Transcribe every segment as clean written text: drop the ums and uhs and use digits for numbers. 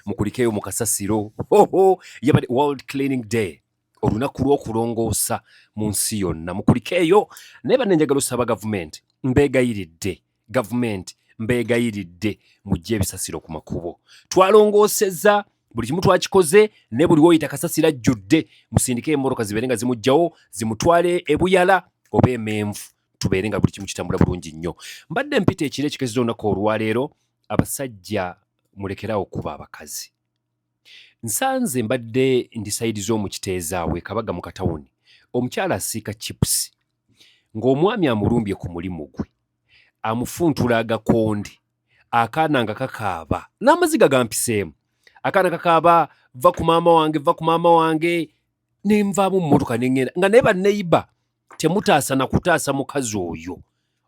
Mukulikeeyo mu kasasiro. Hoho, yabadde World Cleaning Day, olunaku lw'okulongoosa mu nsi yonna. Mukulikeeyo. Naye banne, njagala osaba gavumenti, mbeegayiridde, gavumenti mbeegayiridde, mujje ebisasiro ku makubo. Twalongoosezza buli kimu, twakikoze, naye buli woyita kasasiro ajjudde. Musindike emmotoka zibeere nga zimuggyawo, zimutwale ebuyala oba emenvu, tubeere nga buli kimu kitambula bulungi nnyo. Mbadde mpita ekiro ekikeseza olunaku olwaleero, abasajja mulekerawo okuba abakazi. Nsanze mbadde ndi side z'omu Kiteezi awo e Kabaga mu katawuni, omukyala asiika chips ng'omwami amulumbye ku mulimu gwe, amufuntula agakonde, akaana nga kakaaba n'amaziga gampiseemu, akaana kakaaba, "Va ku maama wange, va ku maama wange." Nenvaamu mu mmotoka neŋŋenda nga naye banneyiba temutaasa na kutaasa mukazi oyo.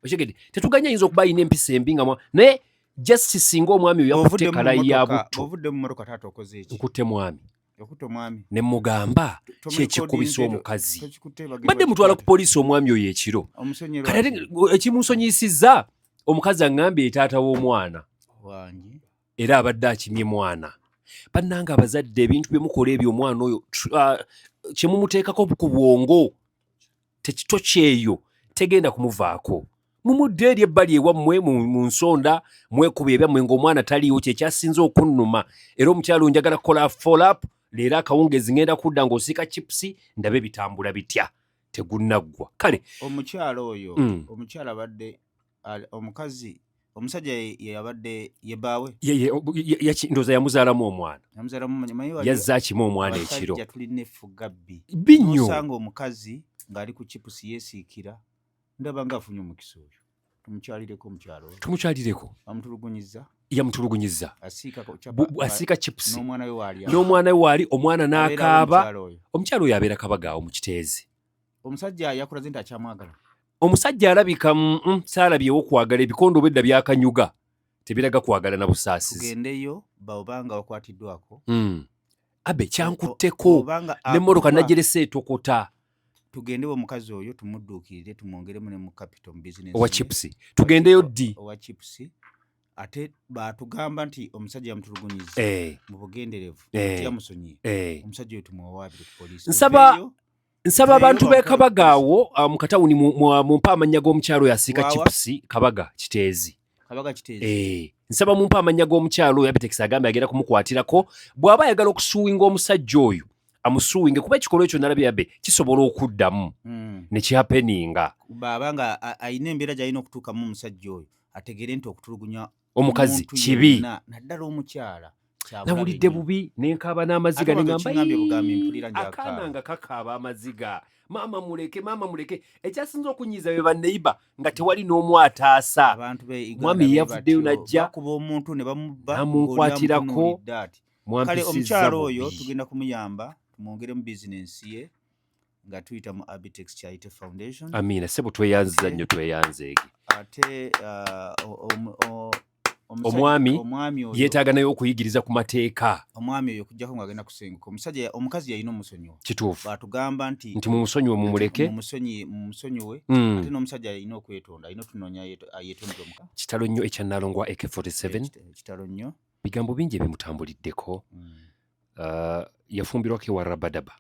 Okitegedde? Tetuganya, ayinza okuba alina empisa embi nga naye just singa omwami oyo yakutte Ovudde mu kalayi ya mmotoka- butto. Ovudde mu mmotoka, taata, okoze eki? Nkutte mwami. Okutte omwami? Ne mugamba kyekikubisa omukazi. Tokikutte, bagenda Mbadde mutwala ku bakikwate. poliisi omwami oyo ekiro. Omusonyi Kati ate ekimunsonyiyisizza, omukazi aŋŋambye ye taata w'omwana. Wangi? Era abadde akimye mwana. Bannanga abazadde, ebintu bye mukola ebyo, omwana oyo kyemumuteekako ku bwongo tekito kyeyo tegenda kumuvaako. Mumudde eri ebbali ewammwe mu nsonda, mwekuba ebyammwe ng'omwana taliiwo. Kyekyasinze okunnuma. Era omukyalo njagala kukola follow up leero akawungeezi, ngenda kudda ng'osiika chips, ndabe bitambula bitya. Tegunnaggwa kale. Omukyalo oyo, omukyala abadde omukazi, omusajja ye yabadde ye bbaawe? Ndowooza yamuzaalamu omwana. Yamuzaalamu, manyi Yazze akima omwana ekiro. Abasajja tulina effuga bbi. Bbi nnyo. Osanga omukazi ng'ali ku chipusi yeesiikira, ndaba ng'afunye omukisa oyo. Tumukyalireko omukyalo oyo. Tumukyalireko. Bamutulugunyizza. Yamutulugunyizza. Asiika Asiika chipusi. N'omwana we waali. N'omwana we waali, omwana Abeerawo n'akaaba. omukyalo oyo? Omukyalo oyo abeera Kabagaawo mu Kiteezi. Omusajja yakulaze nti akyamwagala? Omusajja alabika saalabyewo kwagala. Ebikondo obwedda byakanyuga tebiraga kwagala na busaasizi. Tugendeyo baobanga wakwatiddwako. Abe kyankutteko Obanga n'emmotoka akuba, nagerese etokota. Tugendewo omukazi oyo tumudduukirire, tumwongeremu ne mu capital mu business Owa ye. chipusi tugendeyo ddi? Owa chipusi. Ate batugamba nti omusajja yamutulugunyiza mu bugenderevu, yamusonyiye. Omusajja oyo tumuwawaabire ku poliisi. Tuveeyo, Nsaba abantu tuveeyo b'e Kabagaawo mu katawuni, mumpe amannya g'omukyalo oyo asiika Waawa? chipusi. Kabaga, Kiteezi. Kabaga, Kiteezi. Nsaba mumpe amannya g'omukyalo oyo. Abitex agambye agenda kumukwatirako. Bw'aba ayagala okusuwinga omusajja oyo, amusuwinge, kuba ekikolwa ekyo nalabye yabe kisobola okuddamu ne kihappeninga. Bw'aba nga ayina embeera gy'alina okutuukamu, omusajja oyo ategeere nti okutulugunya omukazi omuntu kibi, yenna, naddala omukyala, kyabulabe Nawulidde nnyo. bubi nenkaaba n'amaziga. Ate wange Neŋamba, okiŋŋambye bugambi, mpulira "Ii, njakaaba." akaana nga kakaaba amaziga, maama muleke, maama muleke." Ekyasinze okunyiiza be banneyiba nga tewali n'omu ataasa. Abantu be Uganda Omwami be yavuddeyo batyo, n'ajja bakuba omuntu ne bamubba n'amunkwatirako. ng'oli amutunuulidde ati. Kale Mwampisizza omukyalo oyo bubi. tugenda kumuyamba, tumwongere mu bizinensi ye nga tuyita mu Abitex Charity Foundation. Amiina sebo, tweyanziza nnyo, tweyanzeege. Ate Omwami omwami oyo yeetaaga naye okuyigiriza ku mateeka. Omwami oyo okujjako ng'agenda kusenguka, omusajja, omukazi yalina omusonyiwa. Kituufu. Batugamba nti Nti mumusonyiwe, mumuleke. Mumusonyiwe. Ate n'omusajja alina okwetonda, alina otunoonya yetondere omuka. Kitalo nnyo ekya Nalongo wa AK47. Kitalo nnyo. Bigambo bingi ebimutambuliddeko. Yafumbirwako ewa Rabadaba,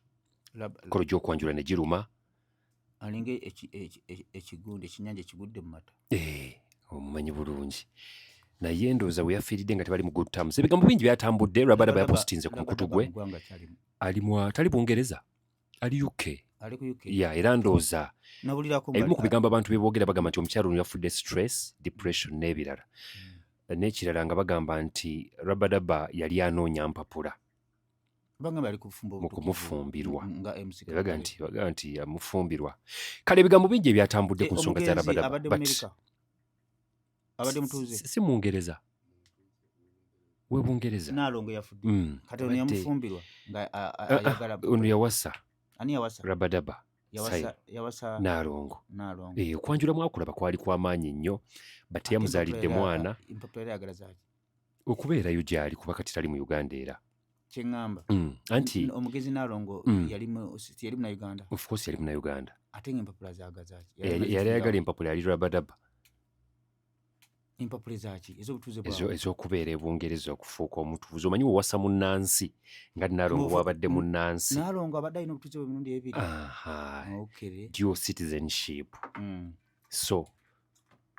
kolo gy'okwanjula ne giruma. Alinga ekigundi, ekinyanja ekigudde mu mata. Eh, omumanyi bulungi, naye ndowooza we yafiiridde nga tebali mu good terms. Ebigambo bingi byatambudde. Rabadaba yapositinze ku mukutu gwe. Ggwanga kyalimu? Ali mwa tali Bungereza, ali UK. Ali ku UK? Ya, era ndowooza Nawulirako ebimu ku bigambo abantu bye boogera, bagamba nti omukyalo ono yafudde stress, depression n'ebirala. N'ekirala nga bagamba nti Rabadaba yali anoonya mpapula Bagamba ali kufumba mu kumufumbirwa. Nga MC Baga Kagere. nti baga nti yamufumbirwa. Kale ebigambo bingi ebyatambudde ku nsonga za Omugenzi Rabadaba. abadde mu But Amerika, abadde mutuuze? Si Mungereza, we Bungereza. Naalongo yafudde. Kati ono yamufumbirwa nga ayagala? Ono yawasa. Ani yawasa? Rabadaba. Yawasa, yawasa Naalongo. Naalongo. Eh, okwanjula mwakulaba kwali kwamaanyi nnyo, but Ate yamuzaalidde empapula mwana. Empapula era ayagala zaaki? Okubeerayo gy'ali, kuba kati tali mu Uganda era. Kyeŋŋamba, Anti omugezi Naalongo yali munauganda? Of course yali munauganda. Ate nga empapula zaagazaaki? Yali ayagala empapula, yali Rabadaba. Empapula ezaki? Ez'obutuuze bwawe? Ez'okubeera e Bungereza, okufuuka omutuuze. Omanyi wewasa munnansi nga Naalongo bw'abadde munnansi. Naalongo abadde alina obutuuze bw'emirundi ebiri. Aha. Dual citizenship. So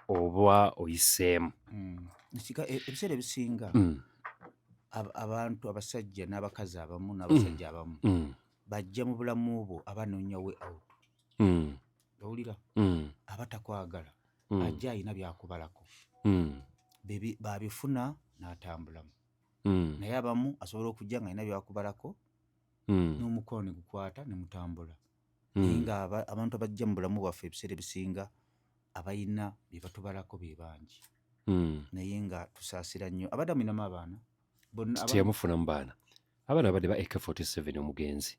oba oyiseemu. Ebiseera ebisinga abantu abasajja n'abakazi abamu n'abasajja abamu bajja mu bulamu bwo abanoonya way out. Owulira? Aba takwagala, ajja alina byakubalako. Babifuna n'atambulamu. Naye abamu asobola okujja nga alina byakubalako n'omukono ne gukwata ne mutambula. Naye nga abantu abajja mu bulamu bwaffe ebiseera ebisinga abalina bye batubalako be bangi. Naye nga tusaasira nnyo. Abadde amulinamu abaana? Bonna Teyamufunamu baana. Abaana babadde ba AK47 omugenzi.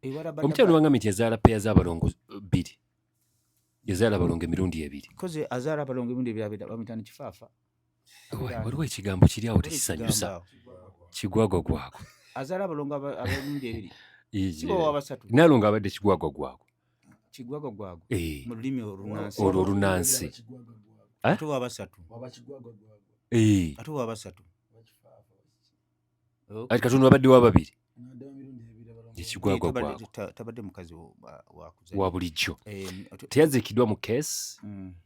Ewala badde Omukyala wangambye nti yazaala peya z'abalongo bbiri. Yazaala abalongo emirundi ebiri. Koze azaala abalongo emirundi ebiri abeera bamuyita ne kifaafa. Waliwo ekigambo kiri awo tekisanyusa. Ekigambo awo. Kigwagwa gwagwa. Azaala abalongo ab'emirundi ebiri. Si wa basatu. Naalongo abadde kigwagwa gwagwa. Kigwagwa gwagwa. Mu lulimi olunansi. Olwo olunansi. Ate wa basatu. Ate wa basatu. Ati Katonda abadde wa babiri. Ekigwagwa gwagwa. Tabadde mukazi wa kuzannya. Wa bulijjo. Teyaziikiddwa mu case,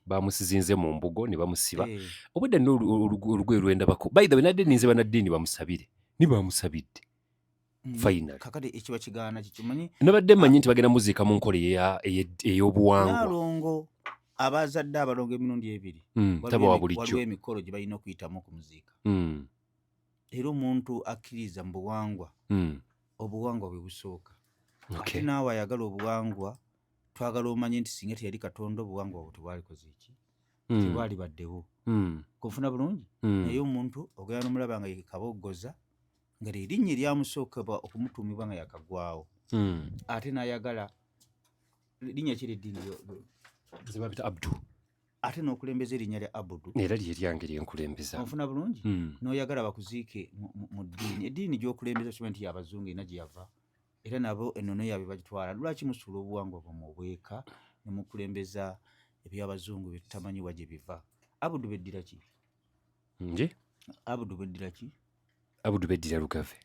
bamusizinze mu mbugo ne bamusiba. Obwedda nno olugoye lwendabako. By the way, nadde nninze bannaddiini bamusabire. Ni bamusabidde. Finally. Kakati ekiba kigaana kikimanyi. Nabadde mmanyi nti bagenda muziika mu nkola ey'obuwangwa. Naalongo abazadde abalongo emirundi ebiri. Taba wa bulijjo. Waliwo emikolo gye balina okuyitamu okumuziika. Era omuntu akkiriza mu buwangwa, obuwangwa bwe busooka. Ate naawe ayagala obuwangwa, twagala omanye nti singa teyali Katonda obuwangwa bwo tebwalikoze ki? Tebwalibaddewo. Konfuna bulungi? Naye omuntu ogenda n'omulaba nga ye kaboggoza, nga lye linnya eryamusookebwa okumutuumibwa nga yakagwawo. Ate n'ayagala linnya ki ly'eddiini Nze babita Abdu. Ate n'okulembeza erinnya lya Abudu. Era lye lyange lye nkulembeza. Onfuna bulungi? N'oyagala bakuziike mu ddiini. Eddiini gy'okulembeza okimanyi nti y'Abazungu erina gye yava. Era nabo ennono yaabwe bagitwala. Lwaki musuula obuwangwa bwammwe obweka ne mukulembeza eby'Abazungu bye tutamanyi wa gye biva? Abudu beddira ki? Nje? Abudu beddira ki? Abudu beddira Lugave.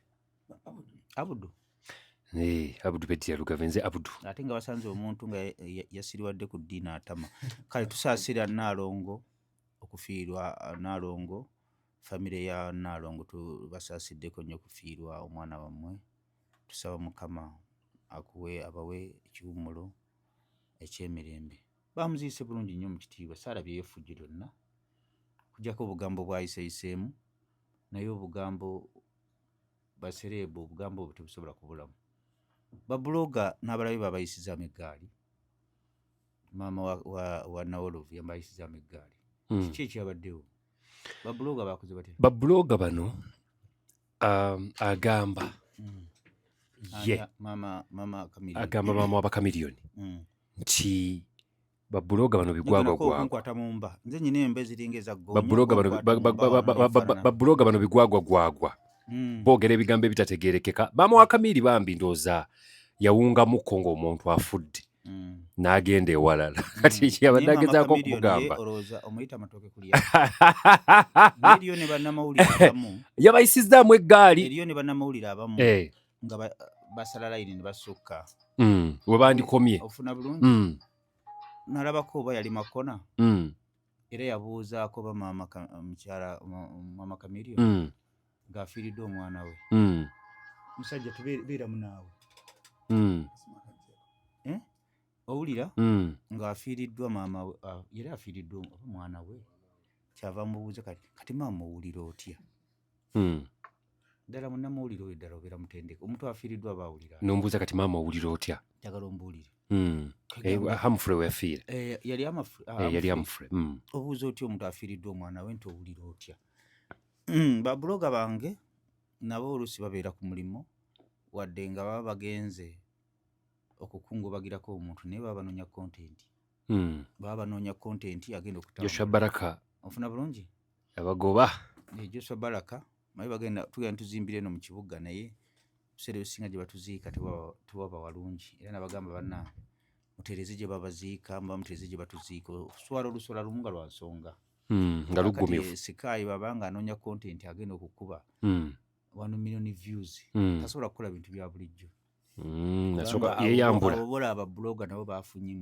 Abudu? Abudu beddira Lugave, nze Abudu. Ate nga basanze omuntu nga yasiriwadde ku ddiini atama. Kale tusaasira Naalongo okufiirwa Naalongo, famire ya Naalongo tubasaasiddeko nnyo okufiirwa omwana wammwe. Tusaba Mukama akuwe abawe ekiwummulo eky'emirembe. Bamuziise bulungi nnyo mu kitiibwa, saalabyeyo effujjo lyonna. Okuggyako obugambo bwayiseeyiseemu, naye obugambo basereebu obugambo obwo tebusobola kubulamu. Babuloga n'abalabe babayisizaamu eggaali. Maama wa Nawolovu yabayisizaamu eggaali. Kiki ekyabaddewo? Babuloga bakoze batya? Babuloga bano agamba ye mama Chameleone. Agamba maama wa Chameleone nti babuloga bano bigwagwa gwagwa. Nkwata mu mba. Nze nnyina emba eziringa eza ggoonya. Babuloga bano bigwagwa gwagwa. Boogera ebigambo ebitategeerekeka. Maama wa Chameleone bambi ndowooza yawungamukko ng'omuntu afudde. N'agenda ewalala. Kati yabadde agezaako okumugamba. Olowooza omuyita amatooke kulya. Eriyo ne bannamawulire abamu. Yabayisizzaamu eggaali. Eriyo ne bannamawulire abamu. Nga basala layini ne basukka. We bandikomye. Ofuna bulungi. Nalabako oba yali Makona. Era yabuuzaako ba maama mukyala maama Chameleone. Ng'afiiriddwa omwana we. Musajja tubeera munaawe. Owulira? Ng'afiiriddwa maama we, yali afiiriddwa omwana we. Kyava mubuuza kati maama owulira otya? Ddala munnamawulire oyo ddala obeera mutendeke. Omuntu afiiriddwa aba awulira. N'ombuuza kati maama owulira otya? Njagala ombuulire. Humphrey we yafiira. Yali Yali Humphrey. Obuuza otya omuntu afiiriddwa omwana we nti owulira otya? Babuloga bange nabo oluusi babeera ku mulimu wadde nga baba bagenze okukungubagirako omuntu naye baba banoonya content. Baba banoonya content agenda okutambula. Joshua Baraka. Ofuna bulungi? Abagoba. Joshua Baraka naye bagenda tugenda tuzimbira eno mu kibuga naye ebiseera ebisinga gye batuziika tewaba walungi era nabagamba banna mutereeze gye babaziika muba mutereeze gye batuziika oswala oluswala lumu nga lwa nsonga. Nga luggumivu. Sikayi bw'aba anoonya content agenda okukuba 1 million views, tasobola kukola bintu bya bulijjo. Asooka yeeyambula. Abo bolaba ba blogger nabo bafunye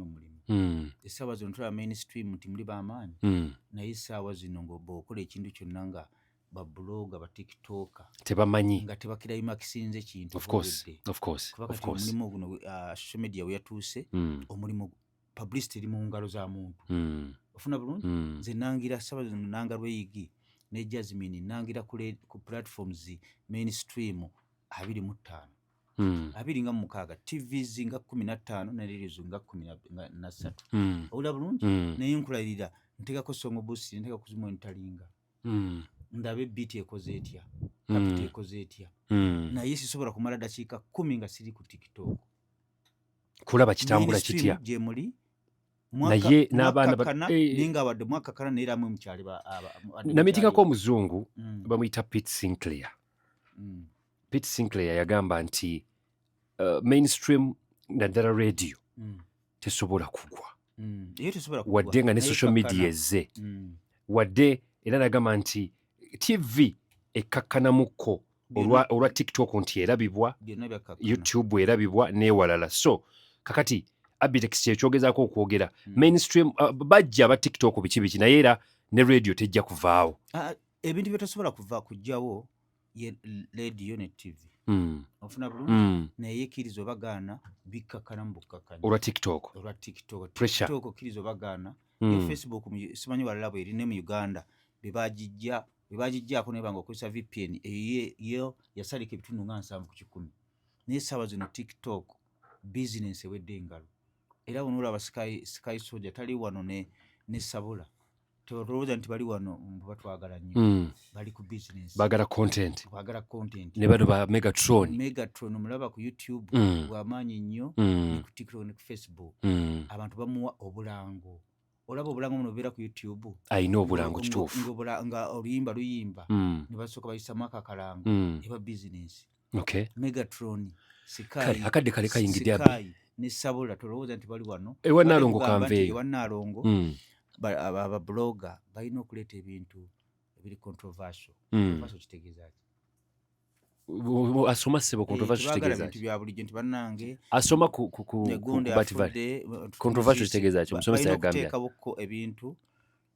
omulimu. Essaawa zino tulaba mainstream nti muli b'amaanyi, naye essaawa zino nga bw'okola ekintu kyonna nga ba blogger, ba TikToker tebamanyi, nga tebakirayimakisinze kintu. Of course, of course, kuba of kati course. omulimu guno, social media we yatuuse, omulimu publicity eri mu ngalo za muntu. Ofuna bulungi? Nze nangira ssaawa zino nanga Lweyigi ne Jasmine, nangira ku platforms mainstream 25, 26, TVs nga 15 ne radios nga 13. Owulira bulungi? Naye nkulayirira, nteekako song boost, nteeka kuzimonitaringa, ndabe beat ekoze etya, kapita ekoze etya, naye sisobola kumala dakiika 10 nga siri ku TikTok kulaba kitambula Mainstream kitya. Gye muli. Naye n'abaana Mwakkakkana, naye nga wadde mwakkakkana, naye era mwe mukyali Namitingako omuzungu bamuyita Pete Sinclair. Pete Sinclair yagamba nti mainstream naddala radio tesobola kugwa. Eyo tesobola kugwa. Wadde nga ne Naye social media kakkana. ezze, wadde era nagamba nti TV ekkakkanamuko olwa TikTok nti erabibwa, Byonna byakkakkana. YouTube erabibwa n'ewalala. So kakati Abitex kyekyogezaako okwogera, mainstream bajja aba TikTok biki biki, naye era ne radio tejja kuvaawo. Ah, ebintu byetasobola kuva kujjawo ye radio ne TV. Ofuna bulungi? Naye kkiriza oba gaana, bikkakkana mu bukkakkanya Olwa TikTok. Olwa TikTok. Pressure. TikTok, kkiriza oba gaana, ne Facebook simanyi walala bweri, ne mu Uganda bebagijja bebagijjaako, naye banga okozesa VPN eyo yo yasalika ebitundu nga 70%. Naye essaawa zino TikTok business ewedde engalo, era wonoolaba Sky Soldier tali wano ne Sabula, tolowooza nti bali wano mbu batwagala nnyo. Bali ku business. Baagala content. Baagala content. Ne bano ba Megatron. Megatron omulaba ku YouTube, bw'amaanyi nnyo, ne ku TikTok ne ku Facebook. Abantu bamuwa obulango, olaba obulango buno bubeera ku YouTube. Ayina obulango, kituufu. Nga oluyimba luyimba, ne basooka bayisamu akakalango. Eba business. Megatron, Kale Sky, akadde kale kayingidde, Abby. Sky ne Sabula, tolowooza nti bali wano. Ewa Naalongo. Bali kugamba nti Kanveeyo. ewa Naalongo ababloga balina okuleeta ebintu ebiri controversial. Controversial kitegeeza ki? Asoma ssebo. Controversial Tebaagala kitegeeza bintu ki? bya bulijjo nti bannange Asoma ku negundi ku Bat Valley. afudde. Controversial kitegeeza ki? Omusomesa Balina yagambye. okuteekawoko ebintu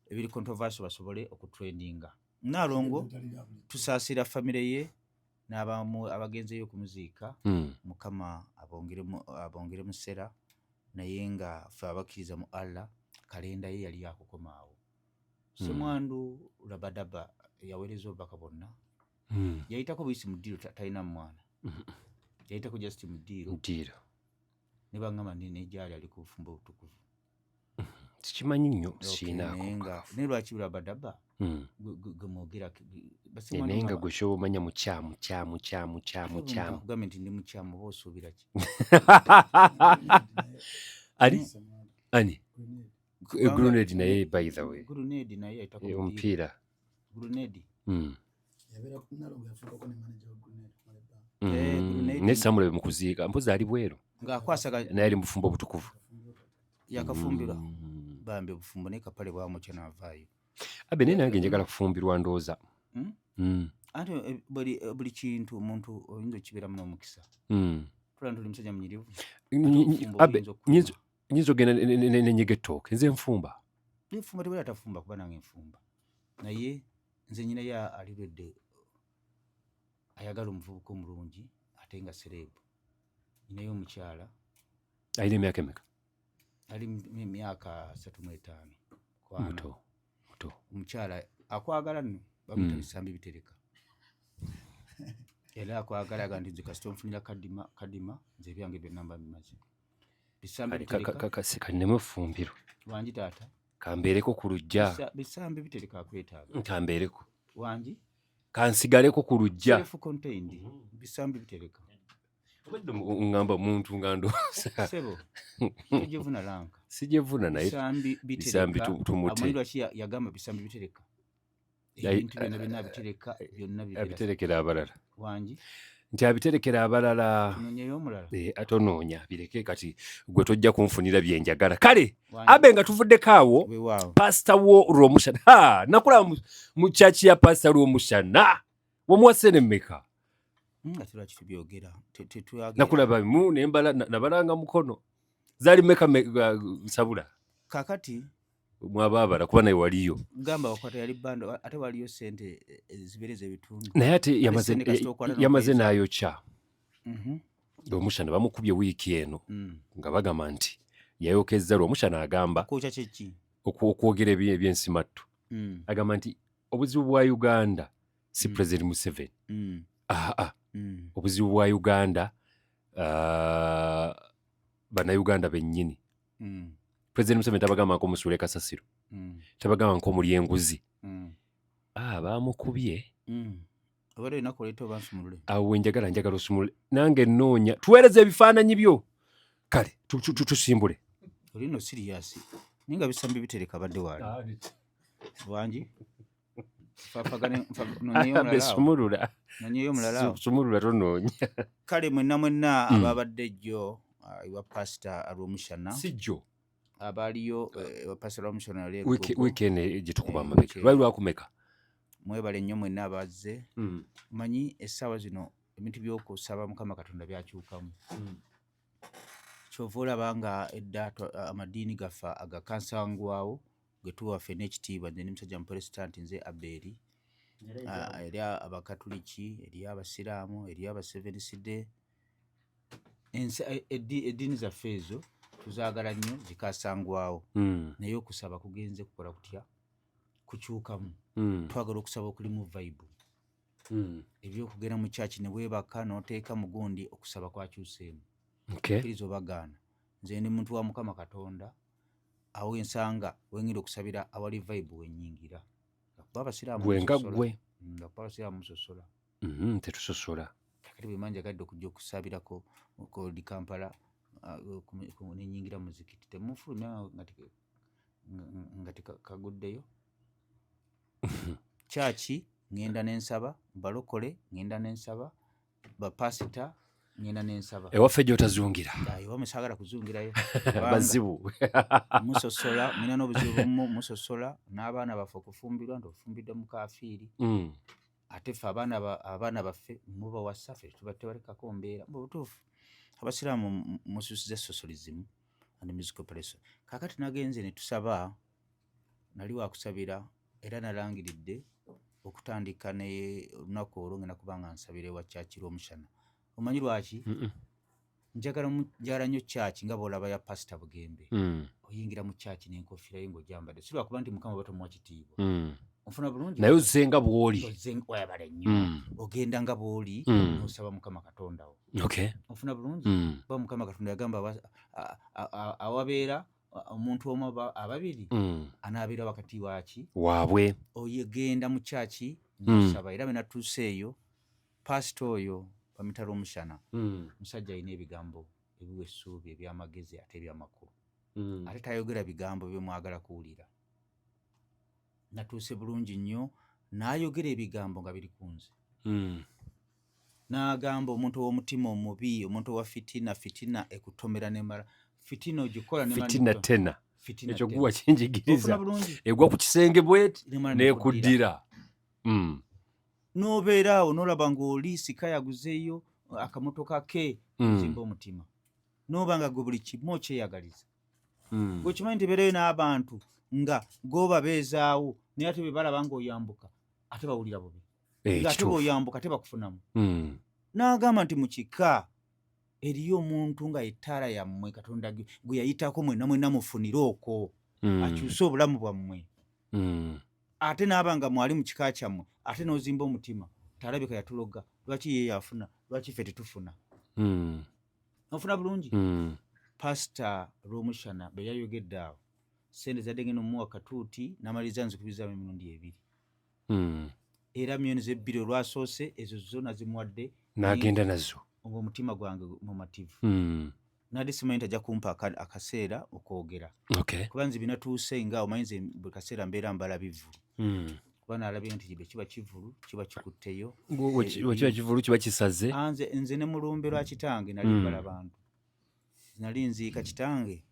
ebiri controversial basobole okutrendinga. Naalongo tusaasira famire ye n'abamu abagenzeyo okumuziika. Mukama abongere musera, naye nga ffe abakkiriza mu Allah, kalenda ye yali yakukomaawo. Semwandu Rabadaba yaweereza obubaka bwonna. Yayitako buyisi mu ddiiro, talina mwana. Yayitako just mu ddiiro. Ddiiro. Ne baŋŋamba nti negyali ali ku bufumbo obutukuvu. Sikimanyi nnyo. Okay, Siinaako naye nga bukakafu. Naye lwaki Rabadaba gwe mwogera Naye nga gwe kyoba omanya mukyamu kyamu kyamu kyamu kyamu. Kugambye nti ndi mukyamu, oba osuubira ki? Ali ani? Grenade naye, by the way. Grenade naye ayitako mu ddiiro. Omupiira. Grenade. Grenade. Naye samulabe mu kuziika, mpozi ali bweru. Ng'akwasaganya. Naye ali mu bufumbo obutukuvu. Yakafumbirwa bambi, obufumbo naye kapale bwamukya n'avaayo. Abe, naye nange njagala kufumbirwa, ndowooza. Anti buli kintu omuntu oyinza okibeeramu n'omukisa. Tulaba nti oli musajja munyirivu. Obufumbo Abe, buyinza okukulema. Nyinza ogenda nenyiga ettooke, nze nfumba. Nfumba, tewali atafumba, kuba nange nfumba, naye nze nyinayo alirwedde ayagala omuvubuka omulungi ate nga celeb. Nyinayo omukyala. Alina emyaka emeka? Ali mu myaka 35 kwana. Muto muto. Omukyala akwagala nno, bamuyita Bisambi Bitereka, era akwagala aga nti nze kasita onfunira kadima kadima, nze ebyange byonna mba bimaze. Bisambi Kale Bitereka. Kanneme ofumbirwa. Wangi taata? Kambeereko ku luggya. Bisambi Bitereka akwetaaga. Kambeereko. Wangi? Kansigaleko ku luggya. Self contained. Bisambi Bitereka. Obadde ŋŋamba muntu nga ndowooza. Sebo, tojevuna lanka. Sijevuna, naye Bisambi Bisambi Bitereka. tumute. Amanyi lwaki yagamba Bisambi Bitereka? Ebintu byonna byonna abitereka, byonna bibeera. Abiterekera abalala. Wangi? Nti abiterekera abalala. Tunonyeyo omulala. Eh, atonoonya bireke kati gwe tojja kunfunira bye njagala. Kale Abe nga tuvuddeko awo, pasita wo Rwomushana. Ha, nakulaba mu church ya pasita Rwomushana. Wamuwa ssente mmeka? Nga lwaki tubyogera? Nakulaba mu nembala nabalanga mukono. Zaali mmeka sabula? Kakati mwabaabala kuba naye waliyo. Gamba wakwata yali bando ate waliyo sente ezibereza ebitundu. Naye ate yamaze n'ayokya. Rwomushana bamukubye wiiki eno nga bagamba nti yayokezza. Rwomushana agamba Kwokya kyeki? Okwogera ebyensimattu. Agamba nti obuzibu bwa Uganda si President Museveni. Aa, obuzibu bwa Uganda bannayuganda bennyini. President Museveni tabagamba nko musuule kasasiro, tabagamba nko mulya enguzi. Bamukubye. Obadde olina kuleeta oba nsumulule? Awo wenjagala, njagala osumulule nange nnoonya, tuweereze ebifaananyi byo. Kale tusimbule. Oli no serious naye nga bisambi bitereka badde waali wangi. Sumulula. Nonyeyo omulala awo. Sumulula, tonoonya. Kale mwenna mwenna ababadde jjo ewa Pasita Rwomushana, Si jjo. Abaaliyo ewa Pasita Rwomushana yali e Lugogo. Wiiki eno gye tukuba Eh, amabega. wiiki eno. Lwali lwakumeka? Mwebale nnyo mwenna abazze. Manyi essaawa zino ebintu by'okusaba Mukama Katonda byakyukamu. Kyova olaba nga edda amadiini gaffe agakansangwawo ge tuwa ffenna ekitiibwa, nze ndi musajja Muprotesitanti, nze Abeeri, eri Abakatuliki, eri Abasiraamu, eri Abaseveniside, eddiini zaffe ezo tuzaagala nnyo, zikasangwawo. Naye okusaba kugenze kukola kutya? Kukyukamu. Twagala okusaba okulimu vibe. Ebyokugenda mu kyaki ne weebaka n'oteeka mu gundi, okusaba kwakyuseemu. Kkiriza obagaana, nze ndi muntu wa Mukama Katonda. Awo ensanga wengenda okusabira awali vibe wenyingira, kuba Abasiraamu Gwe nga musosola. Gwe. Nga kuba Abasiraamu musosola. Tetusosola. Kakati bwe mba njagadde okujja okusabirako kodi Kampala, nenyingira muzikiti, temufulumya nga tekaguddeyo. Kyaki ŋŋenda nensaba balokole, ŋŋenda nensaba bapasita, ŋŋenda nensaba. Ewaffe gy'otazungira. Ewamwe saagala kuzungirayo kubanga Bazibu. Musosola, mulina n'obuzibu bumu, musosola n'abaana baffe okufumbirwa nti ofumbidde mukafiiri. Ate ffe abaana baffe mubawasa, ffe tuba tebalekako mbeera. Mu butuufu Abasiraamu mususiza socialism and musical pressure. Kaakati nagenze ne tusaba, nali wakusabira era nalangiridde okutandika ne olunaku olwo ngenda kuba nga nsabira ewa kyaki Rwomushana. Omanyi lwaki? Njagala nnyo kyaki nga bw'olaba ya Pasita Bugembe. Oyingira mu kyaki n'enkofiira ye ng'ogyambadde, si lwakuba nti Mukama batomuwa kitiibwa. Onfuna bulungi? Naye ozze nga bw'oli. Wayabale nnyo. Ogenda nga bw'oli n'osaba Mukama Katonda wo. Onfuna bulungi? Kuba Mukama Katonda yagamba awabeera omuntu omu ababiri anaabeera wakati waki? Waabwe. Oyegenda mu kyaki nosaba. Era bwe natuuse eyo, pasita oyo bamuyita Rwomushana. Musajja alina ebigambo ebiwa essuubi, ebyamagezi ate ebyamakulu. Ate tayogera bigambo byemwagala kuwulira. Natuuse bulungi nnyo, n'ayogera ebigambo nga biri ku nze. N'agamba omuntu ow'omutima omubi, omuntu owa fitina, fitina ekutomera nemala, fitina ogikola nemala. Fitina tena. Fitina Ekyo tena. guwa kinjigiriza. Ofuna bulungi? Egwa ku kisenge bweti Nemala nekuddira. Nekuddira. N'obeera awo n'olaba ng'oli sika yaguzeeyo akamotoka ke. Ozimba omutima n'oba nga gwe buli kimu okyeyagaliza. Gwekimanyi nti beerayo n'abantu nga gobabeezaawo, naye ate bwe balaba ng'oyambuka ate bawulira bubi. Eh, Ng'ate kituufu. bw'oyambuka tebakufunamu. N'agamba nti mu kika eriyo omuntu nga ettaala yammwe Katonda gwe yayitako mwenna mwenna mufunire okwo akyuse obulamu bwammwe. Ate n'aba nga mwali mu kika kyammwe, ate n'ozimba omutima, talabika yatuloga, lwaki ye yafuna, lwaki ffe tetufuna? Ofuna bulungi? Pasita Rwomushana bwe yayogedde awo, sente zadde ngenda omuwa katuuti n'amaliriza nzikubizaamu emirundi ebiri. Era miliyoni zebbiri olwasoose ezo zo nazimuwadde. N'agenda nazo. Ng'omutima gwange mumativu. Nadde simanyi nti ajja kumpa akaseera okwogera. Kuba nze binatuuse nga omanyi nze buli kaseera mbeera mbala bivvulu. Kuba nalabye nti bwe kiba kivulu kiba kikutteyo. Bwe kiba kivulu kiba kisaze. Ah, nze ne mulumbe lwa kitange nali mbala bantu, nali nziika kitange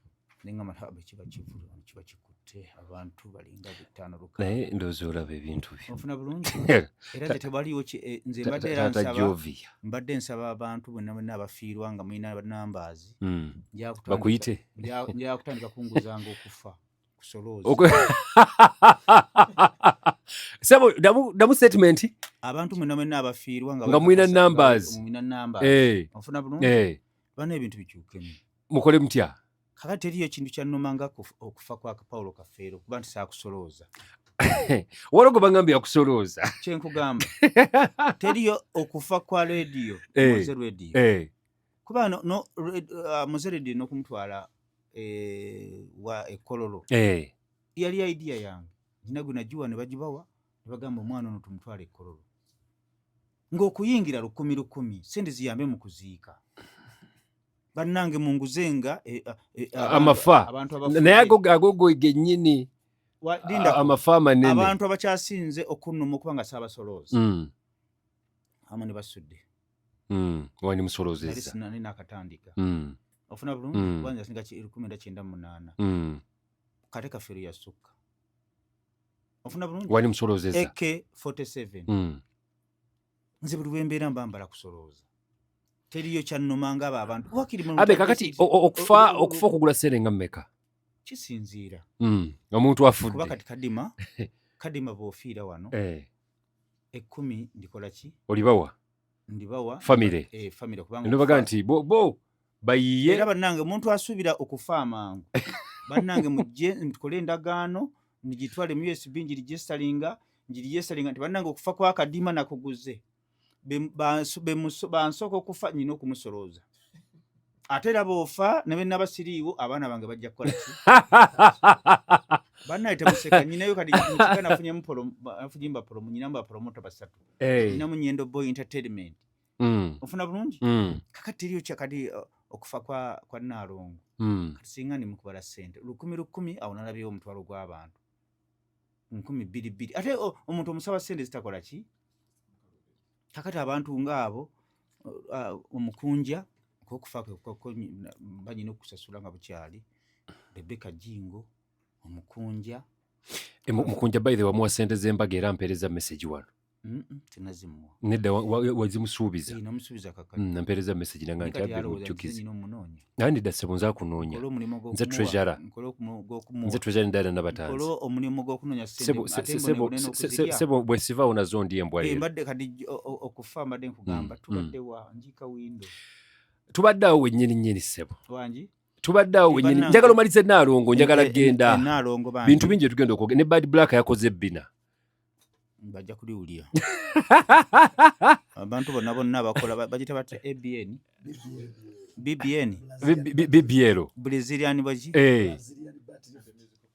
nengamba bwe kiba kivulu kiba kikutte abantu balinga bitaano lukaaga. Naye ndowooza olaba ebintu byo. Onfuna bulungi? Era nze tewaliwo nze mbadde era Taata nsaba Jovia. Mbadde nsaba abantu bonna bonna abafiirwa nga mulina numbers. Bakuyite. Nja kutandika kunguzanga okufa kusolooza. Sebo, damu statement. Abantu mwenna mwenna abafiirwa nga mulina numbers. Mulina numbers. Onfuna bulungi? Bano ebintu bikyukemu. Mukole mutya? Kakati teriyo ekintu kyannuma nga okufa kwa Paulo Kafeero, kuba nti saakusolooza. Waliwo gwe bangambye yakusolooza. Kyenkugamba, teriyo okufa kwa radio, Moze Radio. Kuba no, Moze Radio n'okumutwala wa ekololo yali idea yange. Nina gwe nagiwa ne bagibawa ne bagamba omwana ono tumutwale ekololo, ng'okuyingira 1,000 1,000, sente ziyambe mu kuziika. Bannange munguzenga Amafa. Abantu abafudde. Naye ago gennyini Lindako. Amafa amanene. Abantu abakyasinze okunnuma okuba nga saabasolooza amu ne basudde. Wandi Nali musoloozezza. Sinali nakatandika. Ofuna bulungi? Kuba nze nasinga 1998. Kate Kafeero yasukka. Ofuna bulungi? Wandi musoloozezza. AK 47. Nze buli wembeera mba mbala kusolooza. Teriyo kyannuma nga abo abantu wakiri mu Abe kakati okufa okugula ssente nga mmeka? Kisinziira. Omuntu Kuba afudde. Kati kadima bw'ofiira wano, 10 ndikola ki? Olibawa? Ndibawa. Family. Eh, family, kubanga Nobaga nti bo bayiye. Era bannange, omuntu asuubira okufa amangu, bannange mujje tukole endagaano, ngitwale mu USB, ngiregisteringa nti bannange okufa kwa Kadima nakuguze. Bansooka okufa nyina okumusolooza, ate era bw'ofa ne bwe siriiwo, abaana bange bajja kukola ki? Bannange temuseka. Nyinayo kati mukika nafunyemu bapromo, nyinamu bapromota basatu. Nyinamu Nyendo Boy Entertainment. Ofuna bulungi? Kakati teriyo kya kati okufa kwa Naalongo. Kati singa ndi mukubala ssente 1,000 1,000, awo nalabyewo omutwalo gw'abantu 2,000 2, ate omuntu omusaba ssente zitakola ki? Kakati abantu ngaabo, omukunja kokufa kwe banyina okusasula nga bukyali. Rebeka Jingo omukunja. E, mukunja by the way wamuwa ssente z'embaga era mpeereza message wano. Tenazimuwa. Nedda, wazimusuubiza. Eh, namusuubiza kakati. Nampeereza message nanga nti Kati abbe alowooza nti mujjukize. nyina omunoonya. Naye nedda ssebo, nze akunoonya. Nkole omulimu Nze gw'okumuwa, treasurer. nkole gw'okumuwa. Nze treasurer ndala nabatanzi. Nkole omulimu gw'okunoonya ssente, Sebo, ate sebo, mbone n'okuzirya. Sebo, bwe sivaawo nazo ndi embwa Eh, leero. Mbadde kati okufa mbadde nkugamba tubadde wa njiika windo. Tubadde awo wennyini nnyini, ssebo. Wangi? Tubadde awo Eh, wennyini. bannange. Njagala omalize Naalongo, njagala genda. Naalongo bambi. Bintu bingi tugenda okwogera ne Bad Black yakoze ebbina. Bajja kuliwulira abantu bonna bonna abakola bagita batya? ABN, BBN. BBL. Brazilian baki? Eh,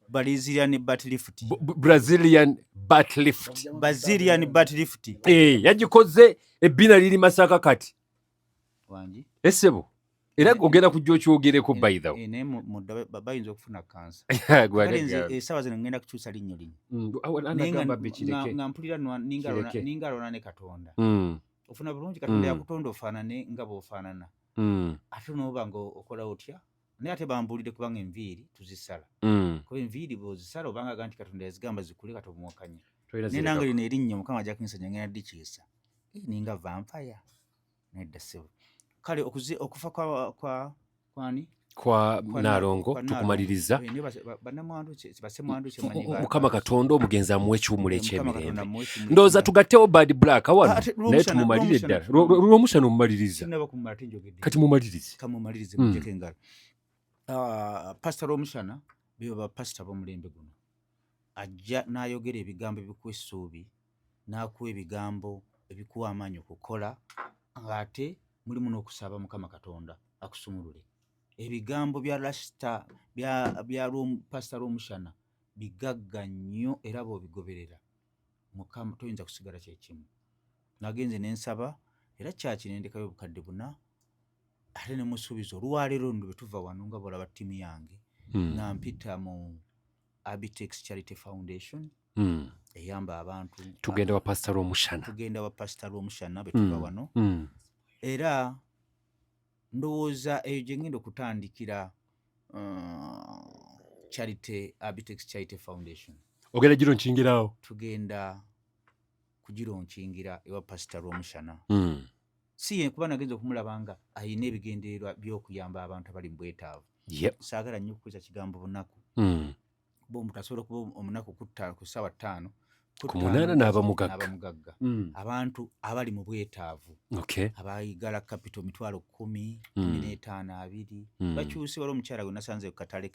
Brazilian butt lift. Brazilian butt lift. Brazilian butt lift. Eh, yagikoze ebbina liri Masaka kati. Wangi? Essebo era ogenda kujja okyogereko, by the way. Eh, naye mudda bayinza okufuna kansa. Gwe Kale nze agamba. essaawa zino ngenda kukyusa linnyo lino. Awo Naye nga anagamba bikireke. Nga mpulira Kireke. ninga alwana ne Katonda. Ofuna bulungi? Katonda yakutonda ofaanane nga bw'ofaanana, ate n'oba nga okola otya? Naye ate bambuulire, kubanga enviiri tuzisala, kuba enviiri bw'ozisala obanga aga nti Katonda yazigamba zikule, kati omuwakanya. Toyina Naye nange zirekako. lino erinnya Mukama ajja kunsanya, ngenda dikyusa. Eh, ninga vampire. Nedda ssebo. Kale okufa kwa kwani? Kwa Kwa Naalongo. Kwa Naalongo. Tukumaliriza. Eh, naye bannamwandu basemwandu kyemanyi Mukama Katonda omugenzi amuwe ekiwumulo Eh, Mukama Katonda eky'emirembe. amuwe ekiwumulo Ndowooza eky'emirembe. tugattewo Bad Black wano. Ah, ate Naye Lwomushana, tumumalire Lwomushana ddala. Lwomushana omumaliriza. Sinnaba kumumala, tinjogedde. Kati mumalirize. Kamumalirize. Mujjeko engalo. Ah, Pasita Lwomushana bebo bapasita b'omulembe guno, ajja n'ayogera ebigambo ebikuwa essuubi, n'akuwa ebigambo ebikuwa amaanyi okukola, ng'ate mulimu n'okusaba Mukama Katonda akusumulule. Ebigambo bya rasita bya Pasita Lwomushana bigagga nnyo, era bw'obigoberera Mukama toyinza kusigala kyekimu. Nagenze nensaba era kyaki nendekayo obukadde 4, ate nemusuubiza olwaleero nno bwe tuva wano nga bwolaba ttiimu yange nga mpita mu Abitex Charity Foundation. Eyamba abantu. Tugenda wa Pasita Lwomushana. Tugenda wa Pasita Lwomushana betuva wano. Era ndowooza eyo gye ngenda okutandikira charity, Abitex Charity Foundation. Ogenda giraunchingira? Tugenda kugilaunchingira ewa Pasita Lwomushana. Si ye kuba nagenza okumulaba nga ayina ebigendererwa by'okuyamba abantu abali mu bwetaavu. Saagala nnyo okukozesa kigambo bunaku, kuba omuntu asobola okuba omunaku ku ssaawa 5, ku 8 n'aba mugagga. N'aba mugagga. Abantu abali mu bwetaavu, abayigala capital 10,000, 15, 20, bakyuse. Wali omukyala gwe nasanze ku katale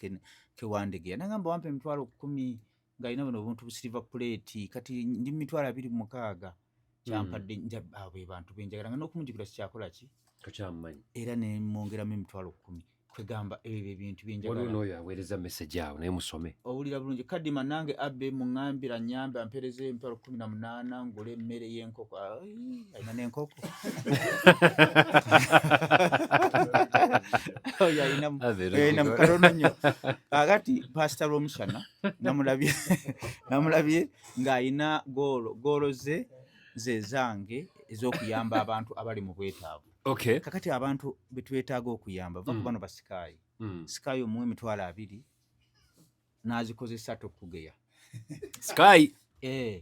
kewandegeya, nagamba, "Wampa 10,000," ng'alina buno obuntu bu silver plate, "kati ndi mu 26,000 kyampadde." Abo be bantu benjagala, nga n'okumujjukira sikyakola ki. Tokyamumanyi. Era nemwongeramu 10,000. Kwegamba ebyo ebintu Waliwo byenjagala. N'oyo aweereza message awo, naye musome. Owulira bulungi kadima nange abbe muŋŋambira nyambe ampeereza 18,000 ngule emmere y'enkoko. Ai, alina n'enkoko oyo alina katono nnyo. Kakati Pasita Lwomushana namulabye namulabye ng'alina goal ze ze zange ez'okuyamba abantu abali mu bwetaavu. Kakati abantu betwetaaga okuyamba, va ku bano basikaayi. Sikaayi omuwa 20,000 n'azikozesa tokugeya. Sky. Eh.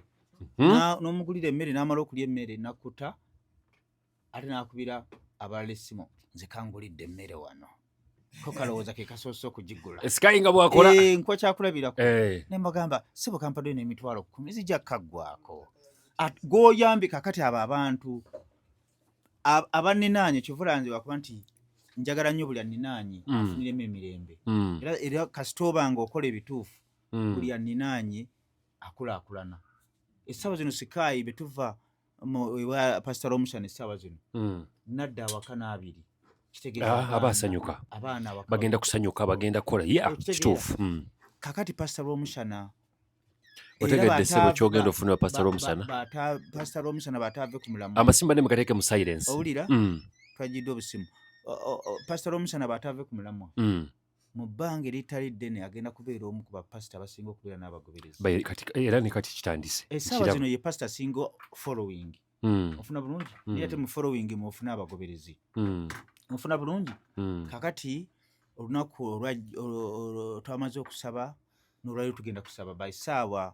N'omugulira emmere, n'amala okulya emmere nakkuta, ate n'akubira abalala essimu, "Nze kangulidde emmere wano," ko kalowooza ke kasoose okugigula. Sky nga bwakola. Eh, nkuwa kyakulabirako. Ne mbagamba, "Sebo, kampadde n'10,000 zijja kaggwako." Gw'oyambye kakati abo abantu abaninaanye, kyovula nze wakuba nti njagala nnyo buli aninaanye afuniremu emirembe. Era kasita oba nga okola ebituufu, buli aninaanye akulaakulana. Essaawa zino sikaayi betuva ewa Pasita Lwomushana, essaawa zino nadda awaka n'abiri. Kitegeeza Ah, aba asanyuka. Abaana awaka Bagenda kusanyuka, bagenda kukola ya. Okitegeera? Kituufu. Kakati Pasita Lwomushana Otegedde ssebo kyogenda ofunira Pasita Lwomushana? Pasita Lwomushana bataave ku mulamu. Amasimba ne mugateeke mu silence. Owulira? Twajjidde obusimu. Pasita Lwomushana bataave ku mulamwa, mu bbanga eritali ddene agenda kubeera omu ku bapasita abasinga okubeera n'abagoberezi. Kati era ne kati kitandise. Essaawa Kirabo. zino ye pasita asinga following. Ofuna bulungi? Naye ate mu following mwofuna abagoberezi. Ofuna bulungi? Kakati olunaku twamaze okusaba, n'olwaliro tugenda kusaba by saawa,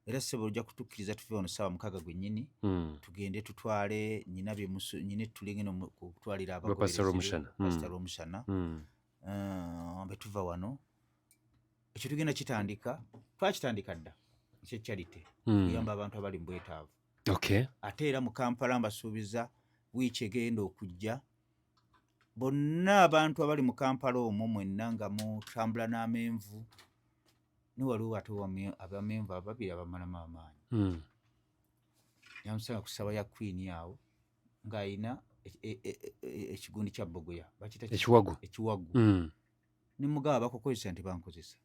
era ssebo ojja kutukkiriza tuve wano 6:00 gwennyini, tugende tutwale nyina nyina ettulengene okutwalira Gwa Pastor abagoberezi be, Rwomushana. Pastor Rwomushana. Bwe tuva wano ekyo tugenda kitandika, twakitandika dda ekye charity, kuyamba abantu abali mu bwetaavu. Ate era mu Kampala mbasuubiza wiiki egenda okujja, bonna abantu abali mu Kampala omwo mwenna nga mutambula n'amenvu, ne waliwo ate abamenvu ababiri abamalamu amaanyi. Yamusanga ku ssaba ya Queen awo ng'ayina ekigundi kya bogoya, bakiyita ki? Ekiwagu. Ekiwagu. Ne mugaba, "Bakukozesa?" Nti, "Bankozesa."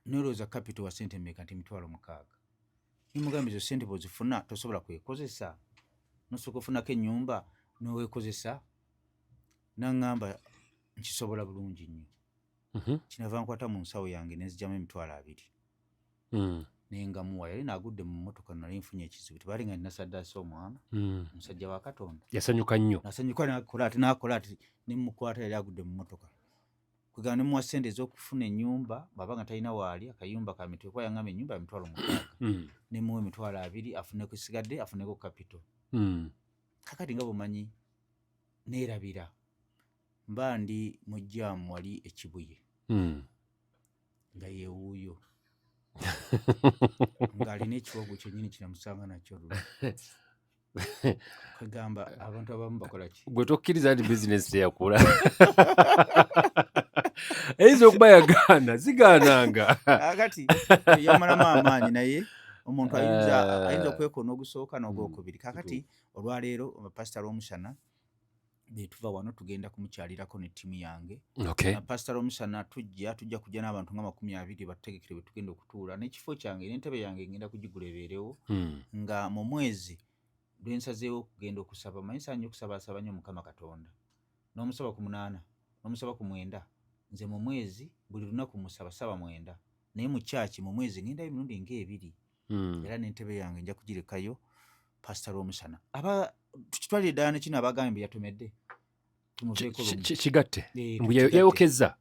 "Nolowooza capital wa sente mmeka?" Nti, "6,000." Nimugamba, "Ezo sente bwozifuna tosobola kwekozesa, nosooka ofunako ennyumba noweekozesa?" Naŋŋamba, "Nkisobola bulungi nnyo." Kinava nkwata mu nsawo yange nenzigyamu 20,000 nengamuwa. Yali naagudde mu mmotoka, nali nfunye ekizibu, tebaali nga ninasaddaasa omwana. Omusajja wa Katonda. Yasanyuka nnyo. Nasanyuka, nakola ati, nakola ati, nemukwata, yali agudde mu mmotoka. Kwegamba nemuwa sente ez'okufuna ennyumba bw'aba nga talina waali, akayumba ka mitwe, kuba yaŋŋamba ennyumba ya 60,000. Nemuwa 20,000 afuneko esigadde, afuneko capital. Kakati nga bwemanyi neerabira, mba ndi mu jaamu wali ekibuye, nga yeewuuyo ng'alina ekiwagu kyennyini kinamusanga nakyo luli. Kwegamba abantu abamu bakola ki? Gwe tokkiriza nti bizinesi teyakula, eyinza okuba yagaana, zigaananga. Kakati yamalamu amaanyi, naye omuntu ayinza ayinza okwekona ogusooka n'ogwokubiri. Kakati olwaleero Pasita Lwomushana betuva wano tugenda kumukyalirako ne ttiimu yange. Pasita Lwomushana tujja kujja n'abantu nga 20, batutegekere bwe tugenda okutuula n'ekifo kyange n'entebe yange ngenda kugigula ebeerewo. Nga mu mwezi lwensazeewo okugenda okusaba, manyi saa nnyo okusabaasaba nnyo Mukama Katonda, n'omusaba ku 8, n'omusaba ku 9. Nze mu mwezi buli lunaku musaba 9:00. Naye mu kyaki mu mwezi ngendayo emirundi ngaebiri. Era n'entebe yange nja kugirekayo Pasita Lwomusana. Aba tukitwalire ddala ne kino abagambye mbu yatomedde. Tumuveeko lumu. Kigatte. Eh, Mbu tukigatte. Yayokezza.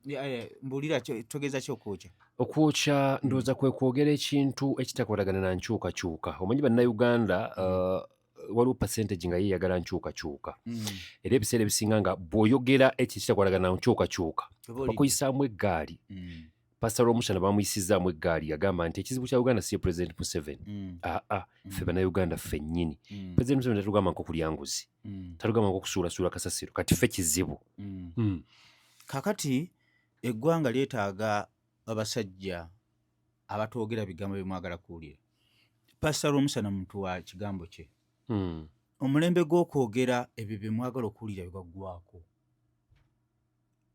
Mbuulira togeza ki okwokya? Okwokya ndowooza kwe kwogera ekintu ekitakwatagana na nkyukakyuka. Omanyi Bannayuganda, waliwo percentage nga yeeyagala nkyukakyuka. Era ebiseera ebisinga nga bw'oyogera ekyo ekitakwatagana na nkyukakyuka, Oba olidde. bakuyisaamu eggaali. Pasita Lwomushana bamuyisizaamu eggaali, yagamba nti ekizibu kya Uganda si ye President Museveni. Aa, ffe Bannayuganda ffennyini. President Museveni tatugamba nko kulya nguzi. Tatugamba nko kusuulasuula kasasiro. Kati ffe kizibu. Kakati eggwanga lyetaaga abasajja abatoogera bigambo bye mwagala kuwulira. Pasita Lwomusana muntu wa kigambo kye. Omulembe gw'okwogera ebyo bye mwagala okuwulira bye gwaggwako.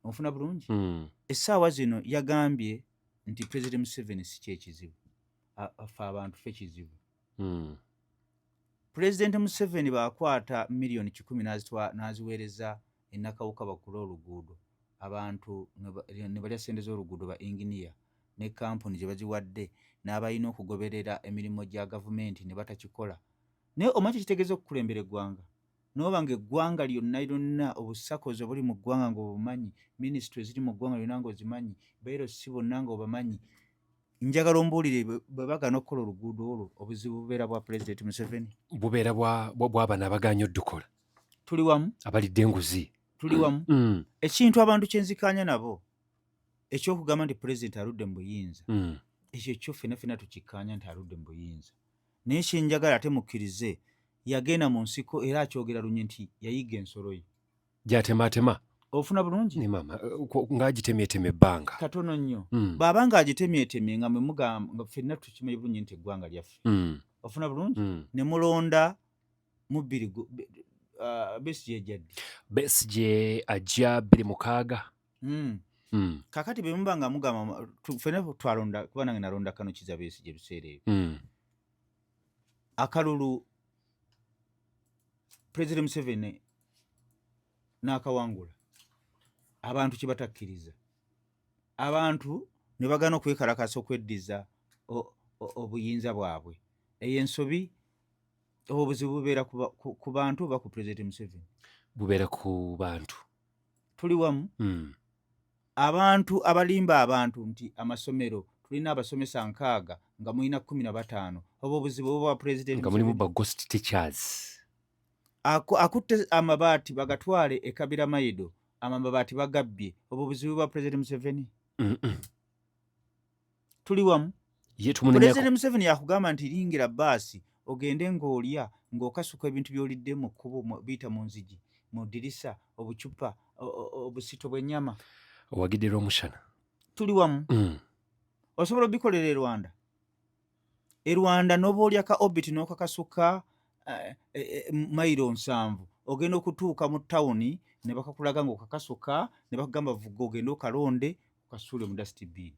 Onfuna bulungi? Essaawa zino yagambye nti President Museveni si kyekizibu, ffe abantu ffe kizibu. President Museveni bw'akwata miliyoni 100 n'aziweereza e Nakawuka bakole oluguudo, abantu ne balya ssente z'oluguudo, ba inginiya ne kampuni gye baziwadde n'abalina okugoberera emirimu gya gavumenti ne batakikola. Naye omanyi kye kitegeeza okukulembera eggwanga? N'oba ng'eggwanga lyonna lyonna obusakozi obuli mu ggwanga ng'obumanyi, minisitule eziri mu ggwanga lyonna ng'ozimanyi, ba LC bonna ng'obamanyi. Njagala ombuulire, bwe bagaana okukola oluguudo olwo, obuzibu bubeera bwa Pulezidenti Museveni? Bubeera bw'abano abagaanye oddukola. Tuli wamu? Abalidde enguzi. Tuli wamu? Ekintu abantu kye nzikaanya nabo eky'okugamba nti pulezidenti aludde mu buyinza, ekyo kyo ffenna ffenna tukikkaanya nti aludde mu buyinza. Naye kye njagala ate mukkirize, yagenda mu nsiko era akyogera lunye nti yayiga ensolo ye. Gy'atemaatema. Ofuna bulungi? Ne maama, ng'agitemyetemye ebbanga. Katono nnyo. Bw'aba ng'agitemyetemye nga mwe mugamba nga ffenna tukimanyi bulungi nti eggwanga lyaffe. Ofuna bulungi? Ne mulonda mu bbiri Besigye ajja ddi? Besigye ajja 2006. Kakati bwe muba nga mugamba ffenna twalonda, kuba nange nalonda Kano Kizza Besigye ebiseera ebyo. Akalulu President Museveni n'akawangula, abantu kye batakkiriza, abantu ne bagaana okwekalakasa okweddiza obuyinza bwabwe. Eyo ensobi, obuzibu bubeera ku bantu oba ku President Museveni? Bubeera ku bantu. Tuli wamu? Abantu abalimba abantu nti amasomero tulina abasomesa 60 nga mulina 15, oba obuzibu oba bwa President Nga mulimu Museveni? ba ghost teachers. Akutte amabaati bagatwale e Kabira Maido, amabaati bagabbye, oba obuzibu bwa President Museveni? Tuli wamu? Ye tumunenyako. President Museveni yakugamba nti lingira baasi ogende ng'olya ng'okasuka ebintu by'olidde mu kkubo, biyita mu nzigi, mu ddirisa, obucupa, obusito bw'ennyama. Owagidde Lwomushana. Tuli wamu? Osobola obikolera e Rwanda? E Rwanda n'oba olya ka Orbit n'okakasuka, mayiro 70, ogenda okutuuka mu tawuni ne bakakulaga ng'okakasuka, ne bakugamba vuga ogende okalonde okasuule mu dustbin.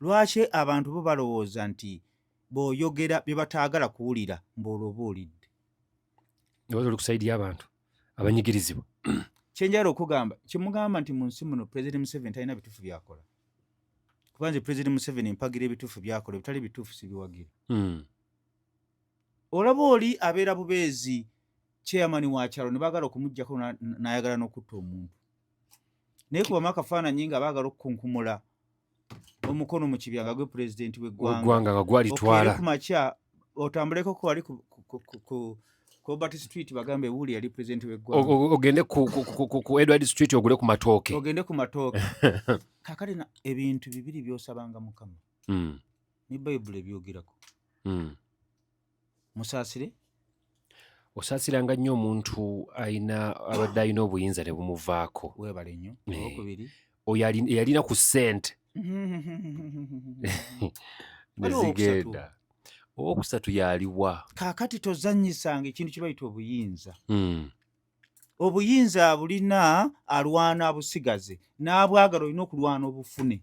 Lwaki abantu bo balowooza nti bw'oyogera bye bataagala kuwulira mbu olwo oba olidde? Oba oli ku side y'abantu abanyigirizibwa. Kyenjagala okugamba, kyemugamba nti mu nsi muno President Museveni talina bituufu byakola, kuba nze President Museveni mpagira ebituufu byakola, ebitali bituufu sibiwagira. Olaba oli abeera bubeezi chairman wa kyalo ne baagala okumugjako n'ayagala n'okutta omuntu, naye kubamu akafaananyi nga baagala okukunkumula omukono mu kibya nga gwe pulezidenti w'eggwanga. W'eggwanga nga gwalitwala. Okeere ku makya otambuleko ko wali ku Robert Street, bagambe wuuli yali pulezidenti w'eggwanga. Ogende ku Edward Street ogule ku matooke. Ogende ku matooke. Kaakati ebintu bibiri by'osabanga Mukama. Ne Bayibuli ebyogerako. Musaasire. Osaasiranga nnyo omuntu abadde alina obuyinza ne bumuvaako. Weebale nnyo. Owokubiri. Oyo eyalina ku ssente. Ne Waliwo owokusatu. zigenda. Owokusatu yaliwa? Kaakati tozannyisanga ekintu kye bayita obuyinza. Obuyinza bulina alwana abusigaze, n'abwagala olina okulwana obufune.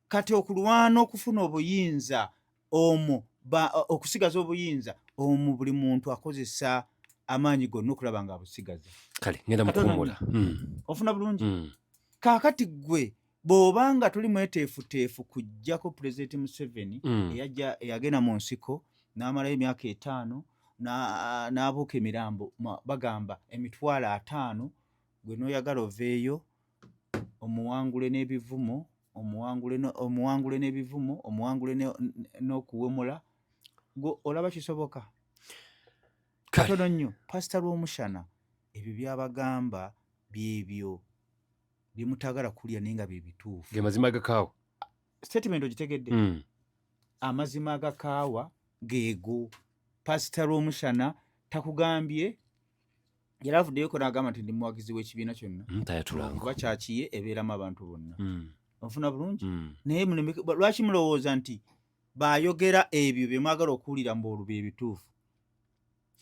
Kati okulwana okufuna obuyinza omwo, okusigaza obuyinza omwo, buli muntu akozesa amaanyi gonna okulaba ng'abusigaza. Kale ngenda Katono mukuwummula. Ofuna bulungi? Kaakati ggwe bw'obanga tuli mweteefuteefu kujjako Pulezidenti Museveni eyajja eyagenda mu nsiko n'amalayo emyaka 5 n'abuuka emirambo, bagamba 50,000, gwe n'oyagala oveeyo omuwangule n'ebivumo, omuwangule n'ebivumo, omuwangule n'okuwemula, gwe olaba kisoboka? Katono nnyo. Pasita Lw'omushana ebyo by'abagamba byebyo bye mutaagala kulya, naye nga bye bituufu. Ge mazima agakaawa. Statement ogitegedde? Amazima agakaawa geego. Pasita Lw'omushana takugambye, yali avuddeyoko n'agamba nti ndi muwagizi w'ekibiina kyonna. Tayatulanga. Kuba kyakiye ebeeramu abantu bonna. Onfuna bulungi? Naye lwaki mulowooza nti bayogera ebyo bye mwagala okuwulira mbu olwo bye bituufu?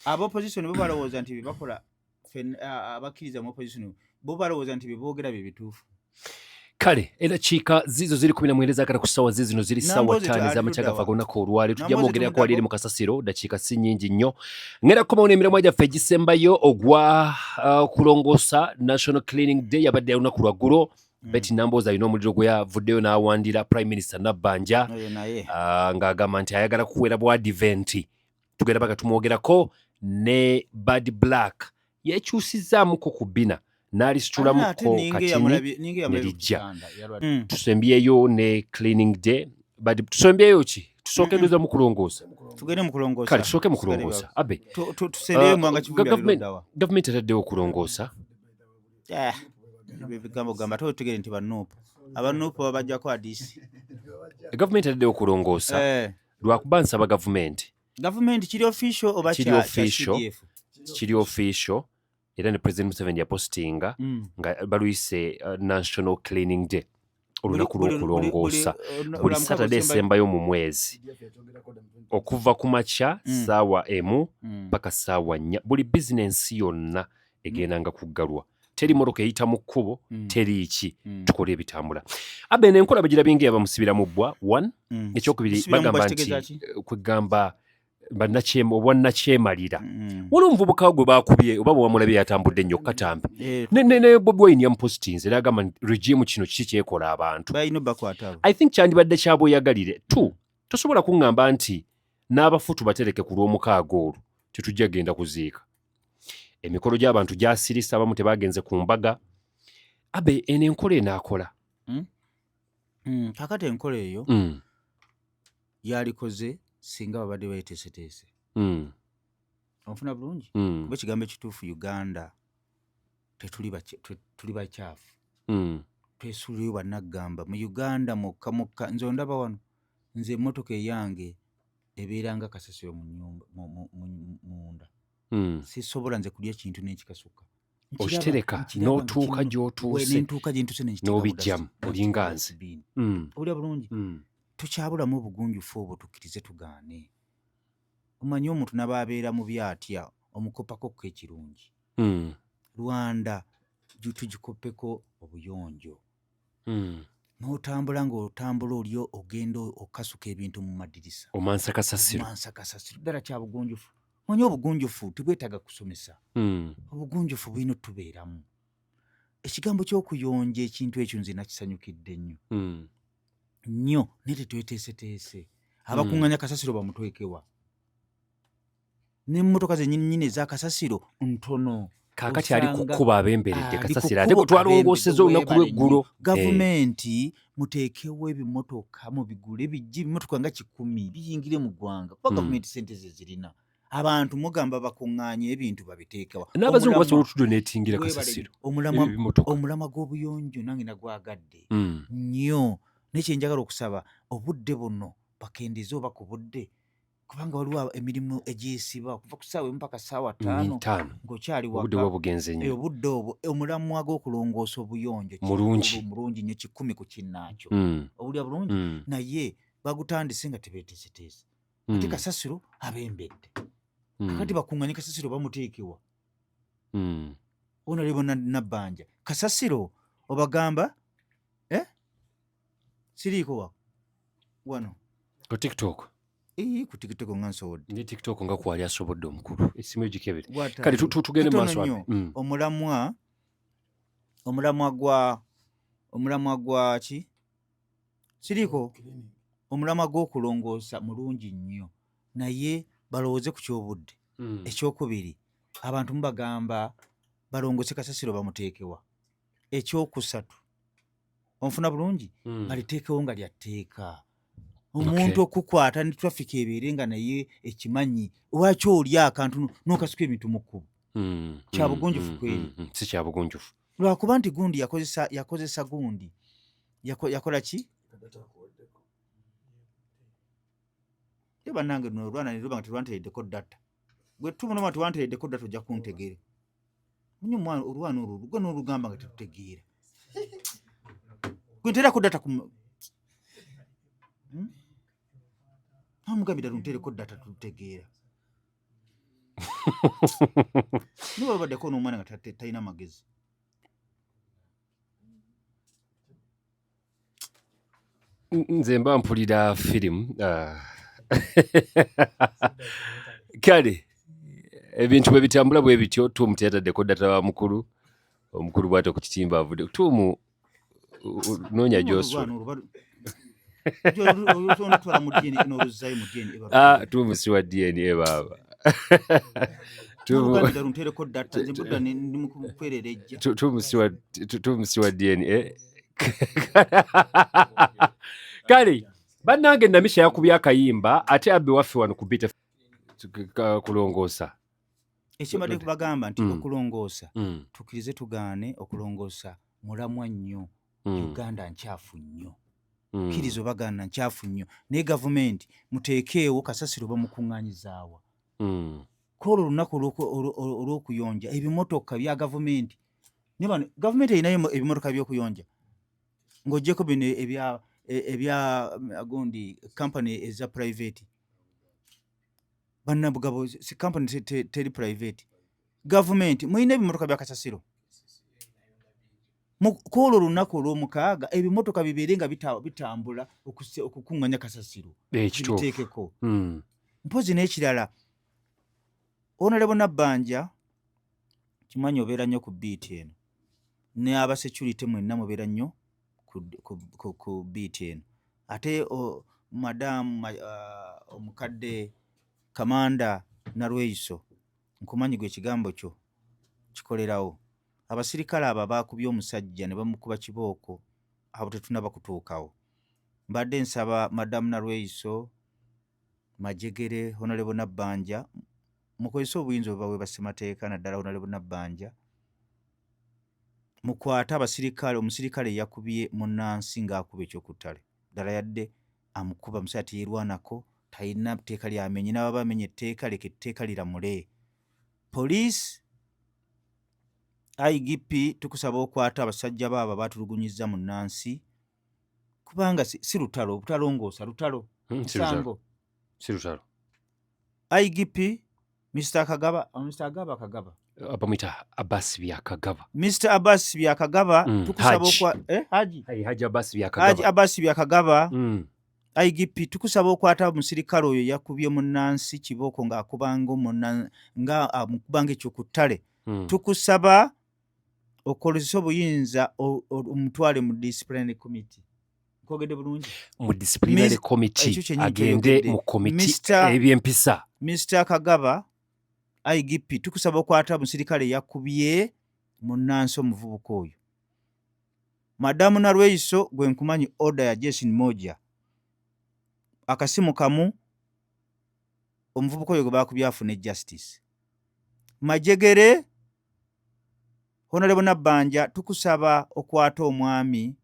Aba opposition bo balowooza nti bye bakola, abakkiriza mu opposition bo balowooza nti bye boogera bye bituufu. Kale eddakiika zizo ziri 19 zaakata ku ssaawa zizino ziri ssaawa 5 ez'amakya gaffe ag'olunaku olwaleero. Tujja mwogerera ku wali eri mu kasasiro, ddakiika si nnyingi nnyo. Ngenda kukomawo n'emiramwa gyaffe egisembayo ogwa kulongoosa. National Cleaning Day yabadde ya lunaku lwaggulo. Betty Nambooze alina omuliro gwe yavuddeyo n'awandira Prime Minister Nabbanja ng'agamba nti ayagala kuwera bwa Advent. Tugenda baga tumwogerako ne Bad Black yekyusizaamuko ku bbina n'alisitulamuko katini ne lijja. Tusembyeyo ne Cleaning Day. Bad, tusembyeyo ki? Tusooke ndoza mu kulongoosa. Tugende mu kulongoosa. Kale tusooke mu kulongoosa. Abe, tusembyeyo Mwanga Kivumbi aliddawa. Gavumenti etaddewo okulongoosa. Ebigambo gamba ate otegere nti banuupu, abanuupu babajjako adisi. Gavumenti etaddewo okulongoosa lwakuba nsaba gavumenti. Gavumenti kiri official oba kiri official, kiri official, era ne President Museveni yapostinga nga baluyise National Cleaning Day, olunaku lw'okulongoosa, buli Saturday esembayo mu mwezi okuva ku makya 1:00 paka 4:00. Buli bizinensi yonna egendanga kuggalwa, teri motoka eyita mu kkubo, teri ki, tukole ebitambula. Abe nenkola bagirabye nga yabamusibira mu bbwa one. Ekyokubiri, bagamba nti kwegamba obwannakyemalira. Waliwo omuvubuka gwe bakubye, oba bwewamulabye yatambudde nnyo katambi ne Bobi Wine yamupositinze era agamba nti regime kino kiki kyekola abantu. I think kyandibadde kyabweyagalire tu. Tosobola kuŋŋamba nti n'abafu tubatereke ku Lwomukaaga olwo tetujja genda kuziika. Emikolo gy'abantu gyasirisa, abamu tebagenze ku mbaga. Abe, eno enkola enaakola? Kakati enkola eyo yalikoze singa babadde bayeteeseteese. Onfuna bulungi? Kuba ekigambo ekituufu, Uganda tetuli tuli bakyafu. Twesuulirayo bannaggamba mu Uganda mwokka mwokka. Nze ondaba wano, nze emmotoka eyange ebeera nga kasasiro mu nnyumba munda. Sisobola nze kulya kintu n'ekikasuka. Okitereka n'otuuka gy'otuuse. Nentuuka gye ntuuse nenkitegeka. N'obijjamu olinga nze. Owulira bulungi? Tukyabulamu obugunjufu obwo, tukkirize tugaane. Omanyi omuntu naba abeera mubi atya, omukopako ko ekirungi. Rwanda tugikoppeko obuyonjo. N'otambula ng'otambula oli ogenda okasuka ebintu mu madirisa. Omansa kasasiro. Omansa kasasiro ddala kya bugunjufu. Omanyi obugunjufu tebwetaaga kusomesa. Obugunjufu bulina otubeeramu. Ekigambo ky'okuyonja ekintu ekyo nze nakisanyukidde nnyo nnyo, naye tetweteeseteese. Abakuŋŋanya kasasiro bamutwekewa n'emmotoka zennyini ez'akasasiro ntono. Kaakati ali ku kkubo abemberedde kasasiro, ate bwe twalongoosezza olunaku lw'eggulo. Gavumenti muteekewo ebimotoka, mubigule bijje, ebimotoka nga 100 biyingire mu ggwanga, kuba gavumenti sente ze zirina. Abantu mugamba bakuŋŋaanye ebintu babiteekewa. N'abazungu basobola otudonatingira kasasiro. Omulamwa gw'obuyonjo nange nagwagadde nnyo, naye kyenjagala okusaba, obudde buno bakendeeze oba ku budde, kubanga waliwo emirimu egyesiba okuva ku 1:00 paka 5:00 ng'okyali waka, bugenze nnyo. Obudde obwo, omulamwa gw'okulongoosa obuyonjo mulungi, mulungi nnyo, 100 ku kinnaakyo. Owulira bulungi? Naye bagutandise nga tebeeteeseteese. Ate kasasiro abembedde, kakati bakuŋŋanye kasasiro bamuteekewa? Honorable Nabbanja, kasasiro obagamba siriiko wa wano ku TikTok. Ku TikTok nga nsobodde. Ne TikTok nga kwali asobodde omukulu, essimu egikebere. Kale tugende maaso. Omulamwa gwa Omulamwa gwaki siriiko, omulamwa gw'okulongoosa mulungi nnyo, naye balowooze ku kyobudde. Ekyokubiri, abantu mubagamba balongoose kasasiro bamuteekewa. Ekyokusatu, onfuna bulungi, baliteekewo nga lya tteeka. Omuntu okukwata ne traffic ebeere nga naye ekimanyi lwaki oli akantu n'okasuka ebintu mu kkubo. Kya bugunjufu kweri. Si kya bugunjufu. Lwakuba nti gundi yakozesa gundi yakola ki? Ye bannange, luno olwana ne luba nga telwanteereddeko data. Gwe tubonoma tewanteereddeko data, ojja kuntegeera. Munye omwana olwana olwo gwe n'olugamba nga tetutegeera. Gwe nteerako data ku Hmm? Amugambye ddala onteereko data tutegeera. Niba babaddeko n'omwana nga talina magezi. Nze mba mpulira firimu. Ah. Kale ebintu bwe bitambula bwe bityo. Tuumu teyataddeko data wa mukulu, omukulu bwatyo ku kitimba avudde. Tuumu, noonya gy'osula. Olwana olwo onotwala mu DNA n'oluzzayo mu DNA. Ah, tuumu si wa DNA baaba. Tuumu Namugambye ddala onteereko data, nze mbudda ndi mu kwerera ejja. Tuumu si wa DNA. Kale bannange, Namisha yakubye akayimba ate abbe waffe wano ku bita kulongoosa. Ekimbadde kubagamba nti okulongoosa, tukkirize tugaane, okulongoosa mulamwa nnyo. Uganda nkyafu nnyo. Kkiriza obagaana, nkyafu nnyo, naye gavumenti muteekeewo kasasiro bamukuŋŋaanyizaawa. Kwolwo olunaku olw'okuyonja ebimotoka bya gavumenti, ne bano gavumenti erinayo ebimotoka by'okuyonja ng'oggyeko bino ebya gundi company eza private. Bannabugabo si company teri private. Gavumenti mulina ebimotoka bya kasasiro. Kwolwo olunaku olw'omukaaga ebimotoka bibeere nga bitambula okukuŋŋanya kasasiro. Ekituufu. Biteekeko. Mpozi n'ekirala, Honorable Nabbanja, kimanyi obeera nnyo ku beat eno, ne aba security mwenna mubeera nnyo ku beat eno. Ate madamu omukadde kamanda Nalweyiso, nkumanyi gwe ekigambo kyo kikolerawo. Abasirikale abo abaakubye omusajja ne bamukuba kibooko, abo tetunaba kutuukawo. Mbadde nsaba madamu Nalweyiso, Majegere, Honorable Nabbanja, mukozese obuyinza obubaweebwa ssemateeka, naddala Honorable Nabbanja, mukwate abasirikale, omusirikale eyakubye munnansi ng'akuba ekyokuttale. Ddala yadde amukuba musajja teyeerwanako, talina tteeka lyamenye, n'ababa amenye etteeka, leka etteeka liramule. Poliisi, IGP, tukusaba okwata abasajja baabo abaatulugunyizza munnansi, kubanga si lutalo, obutalongoosa lutalo. Si lutalo. Musango. Si lutalo. IGP Mr Kagaba, oh, Mr Agaba Kagaba. Bamuyita Abbas Byakagaba. Mr Abbas Byakagaba, tukusaba Haji. okwa Haji. Hey, Haji Abbas Haji Byakagaba. Abbas Byakagaba, IGP, tukusaba okwata omusirikale oyo yakubye munnansi kibooko ng'akubanga nga amukubanga ekyokuttale. Tukusaba okozese obuyinza omutwale mu disciplinary committee. Nkwogedde bulungi? Mu disciplinary committee. Ekyo kyennyini agende kyoyogedde. mu committee ebyempisa. Mr Kagaba, IGP, tukusaba okwata omusirikale yakubye munnansi omuvubuka oyo. Madamu Nalweyiso, gwe nkumanyi, order ya Jason Moja, akasimu kamu, omuvubuka oyo gwe bakubye afune justice. Majegere, Honorable Nabbanja, tukusaba okwata omwami,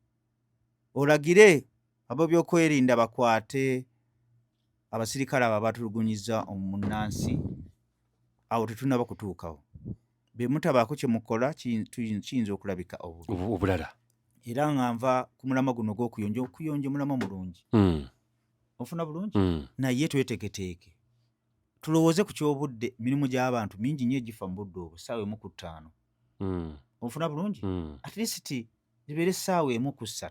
olagire ab'ebyokwerinda bakwate abasirikale abo abatulugunyiza omunnansi. Awo tetunaba kutuukawo. Bwe mutabaako kye mukola, kiyinza okulabika obubi. Obulala. Era nga nva ku mulamwa guno ogw'okuyonja, okuyonja omulamwa mulungi. Ofuna bulungi? Naye tweteeketeeke, tulowooze ku kyobudde. Mirimu gy'abantu mingi nnyo egifa mu budde obwo 1:05. Ofuna bulungi? At least zibeere 1:03.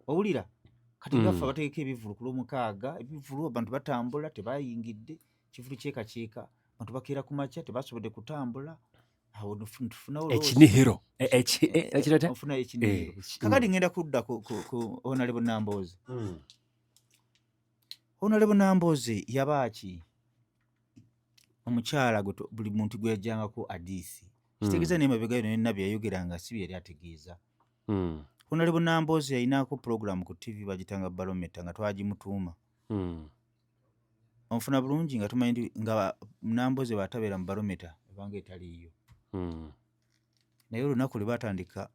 Owulira kati ngaffe abategeka ebivvulu ku lwomukaaga, ebivvulu abantu batambula tebayingidde, kivulu kyekakyeka, abantu bakeera ku makya, tebasobodde kutambula. Awo tufunawo ekinihiro. Ofuna ekinihiro. Kakati ngenda kudda ku Honorable Nambooze. Honorable Nambooze yabaaki omukyala buli muntu gwe yajjangako adiisi, kitegeeza naye mabega yino yonna bye yayogeranga si bye yali ategeeza. Honorable Nambooze yalinako program ku TV bagitanga Barometa, nga twagimutuuma. Onfuna bulungi? Nga tumanyi nti nga Nambooze bw'atabeera mu Barometa ebanga etaliiyo. Naye olunaku lwe batandika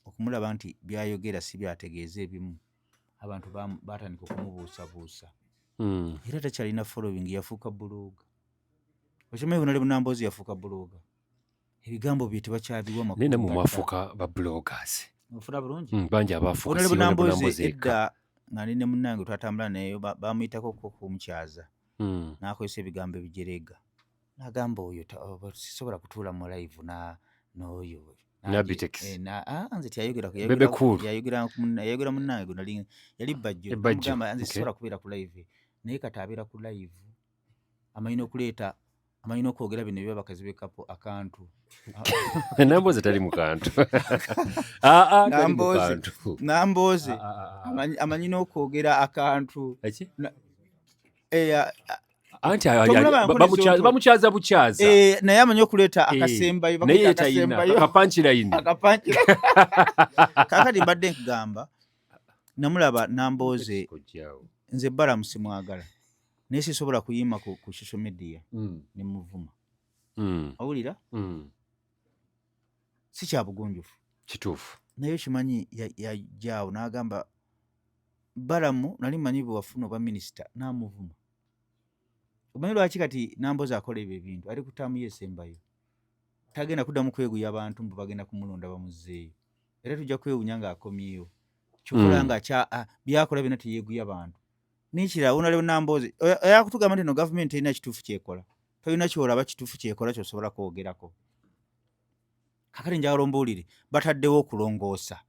okumulaba nti byayogera si byategeeza ebimu, abantu batandika okumubuusabuusa. Era takyalina following, yafuuka blogger. Okimanyi Honorable Nambooze yafuuka blogger, ebigambo bye tebakyabiwa makulu. Naye nammwe mwafuuka ba bloggers. Ofuna bulungi? Bangi abaafuuka. Honorable Nambooze edda nga ndi ne munnange twatambula naye, bamuyitako ko kumukyaza, n'akozesa ebigambo ebijerega, n'agamba oyo sisobola kutuula mu live n'oyo. Nabitex. Nze teyayogera. Bebe Cool. Yayogera munnange gwe nali yali Bajjo. Bajjo, namugamba nze sisobola kubeera ku live naye. Kati abeera ku live amanyi n'okuleeta, amanyi n'okwogera bino ebyabakazi bekapo akantu. Nambooze tali mu kantu. Aa, tali mu Nambooze. kantu. Nambooze Ah, ah, ah. amanyi n'okwogera akantu. Eki? Eh, Anti Tomulaba nkola ezonto. bamukyaza bukyaza. Naye amanyi okuleeta akasembayo. Naye Bakuyita ye tayina akasembayo. Akapunchline. Akapanki. Kakati mbadde nkugamba namulaba Nambooze. Kojjaawo. Nze Balamu simwagala, naye sisobola kuyima ku social media ne muvuma. Owulira? Si kya bugunjufu. Kituufu. Naye okimanyi yajjaawo n'agamba Balamu nali manyi bwe wafuna oba minisita n'amuvuma. Omanyi lwaki kati Nambooze akola ebyo ebintu? Ali ku term ye esembayo, tagenda kuddamu kweguya bantu mbu bagenda kumulonda bamuzzeeyo, era tujja kwewunya ng'akomyewo kyokola nga byakola byonna teyeeguya bantu. Nekirala, Honorable Nambooze oyakutugamba nti no gavumenti terina kituufu kyekola, tolina kyolaba kituufu kyekola kyosobola kwogerako. Kakati njagala ombuulire, bataddewo okulongoosa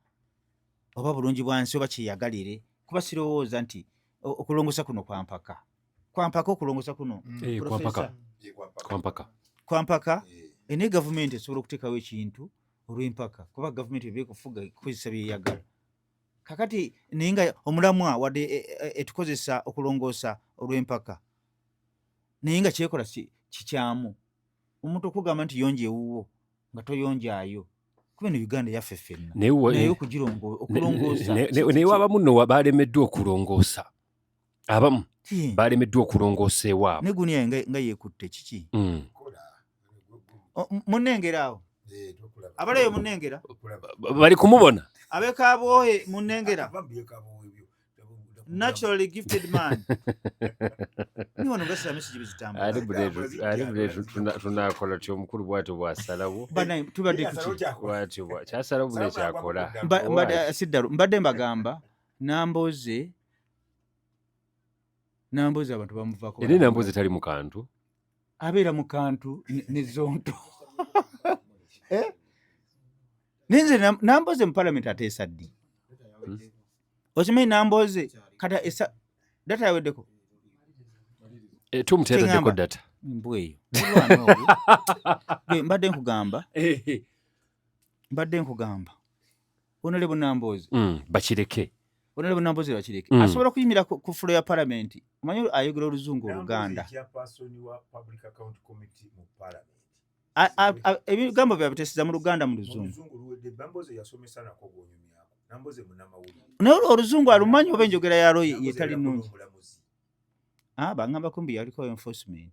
oba bulungi bwansi oba kyeyagalire? Kuba sirowooza nti okulongoosa kuno kwampaka kwampaka okulongoosa kuno. Kwampaka. Professor. Kwampaka. Kwampaka. Naye gavumenti esobola okuteekawo ekintu olw'empaka, kuba gavumenti eba ekufuga kukozesa byeyagala. Kakati naye nga omulamwa wadde etukozesa okulongoosa olw'empaka, naye nga kyekola kikyamu. Omuntu okugamba nti yonja ewuwo nga toyonjaayo, kuba eno Uganda yaffe ffenna. Naye Naye okulongoosa naye abamu nno balemeddwa okulongoosa, abamu balemeddwa okulongoosa ewaabwe. Ne guniya nga yeekutte kiki? Munengera awo abalayo, munengera. Bali kumubona. Abekabwohe munengera, naturally gifted man ni wano ngasira message bizitambula. Ate buleetu tunakola ty omukulu bwatyo bwasalawo. Banaye tubadde kuki? Bwatyo kyasalawo bule kyakola. Siddalu mbadde mbagamba Namboze, Namboze abantu bamuvaako. Era Namboze tali mu kantu. Abeera mu kantu ne zonto. Eh? Naye nze Namboze mu palamenti ateesa ddi? Okimanyi Namboze kata esa data yaweddeko. Tumuteereddeko Kyeŋŋamba. Data. Mbwa eyo. Olwana ogwo. Gwe, mbadde nkugamba, mbadde nkugamba Honorable Namboze. Bakireke. Honorable Namboze bakireke. Asobola okuyimira ku floor ya palamenti. Omanyi ayogera Oluzungu, Oluganda. Ebigambo byabwe tesiza mu Luganda, mu Luzungu. Naye Oluzungu alumanyi oba enjogera yalwo yetali nnungi? Ah, bangamba kumbi yaliko enforcement.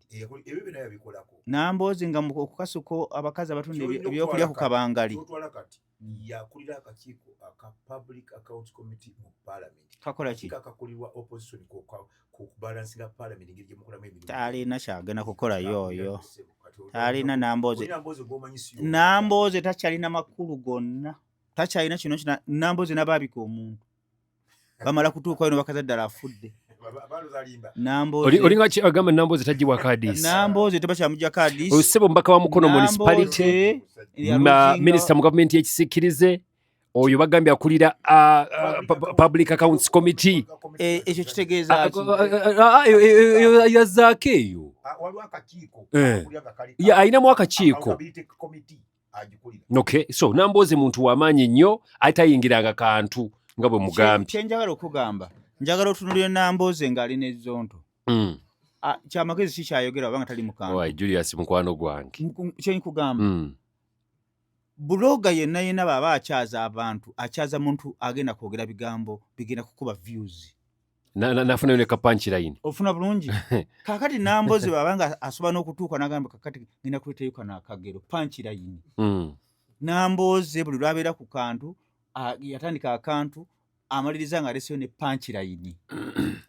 Namboze nga okukasuka abakazi abatunda ebyokulya ku kabangali. Kati yakulira akakiiko aka Public Account Committee mu Parliament. Kakola ki? Akakulirwa opposition ku kubalansinga Parliament engeri gyemukolamu emirimu. Talina kyagenda kukolayo oyo, talina Namboze. Namboze gwomanyi si Namboze takyalina makulu gonna, takyalina kino kina. Namboze nabaabika omuntu bamala kutuukayo nobakaza ddala afudde. Namboze Olinga ki agamba Namboze tagibwako adiisi? Namboze tebakyamujjako adiisi. Osebo mubaka wa Mukono Municipality, minisita mu gavumenti y'ekisiikirize, oyo bagambye akulira Public Accounts Committee. Ekyo kitegeeza ki? Yazzaako eyo. Waliwo akakiiko Eh. akulira nga kali Ya, ayinamu akakiiko. Accountability Committee agikulira. Okay, so Nambooze muntu w'amaanyi nnyo, atayingiranga kantu nga bwe mugambye. Kyenjagala okugamba, njagala otunulire Nambooze ng'ali n'ezzonto. Kyamagezi kikyayogera wabanga tali mu kantu. Owai, Julius mukwano gwange. Kyenkugamba, blogger yenna yenna bw'aba akyaza abantu, akyaza muntu agenda kwogera bigambo bigenda kukuba views. Nafunayo ne ka punchline. Ofuna bulungi. Kakati Nambooze bw'aba nga asobola n'okutuuka n'agamba, kakati ngenda kuleetayo kano akagero, punchline. Nambooze buli lwabeera ku kantu, yatandika akantu amaliriza nga aleseyo ne punchline.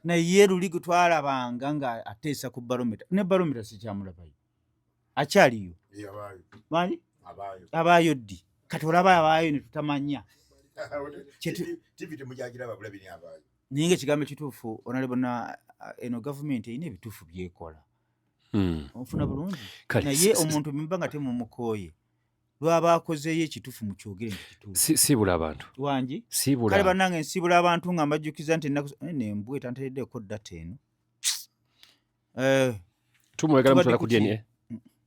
Naye luli gwe twalabanga nga ateesa ku Barometa, ne Barometa sikyamulabayo, akyaliyo? Ye, abaayo. Manyi? Abaayo. Abaayo ddi? Kati olaba abaayo ne tutamanya. TV temujagiraba bulabi, ni abaayo. Naye nga ekigambo ekituufu, onalebona eno gavumenti erina ebituufu byekola. Ofuna bulungi. Kale, naye omuntu muba nga temumukooye, lwaba akozeeyo ekituufu mukyogere nti kituufu. Siibula abantu. Wangi? Siibula. Kale bannange, nsiibula abantu nga mbajjukiza nti ennaku nembwe tanteereddeko data eno. Tumwegala Tubadde mutwala ku ku ki? DNA.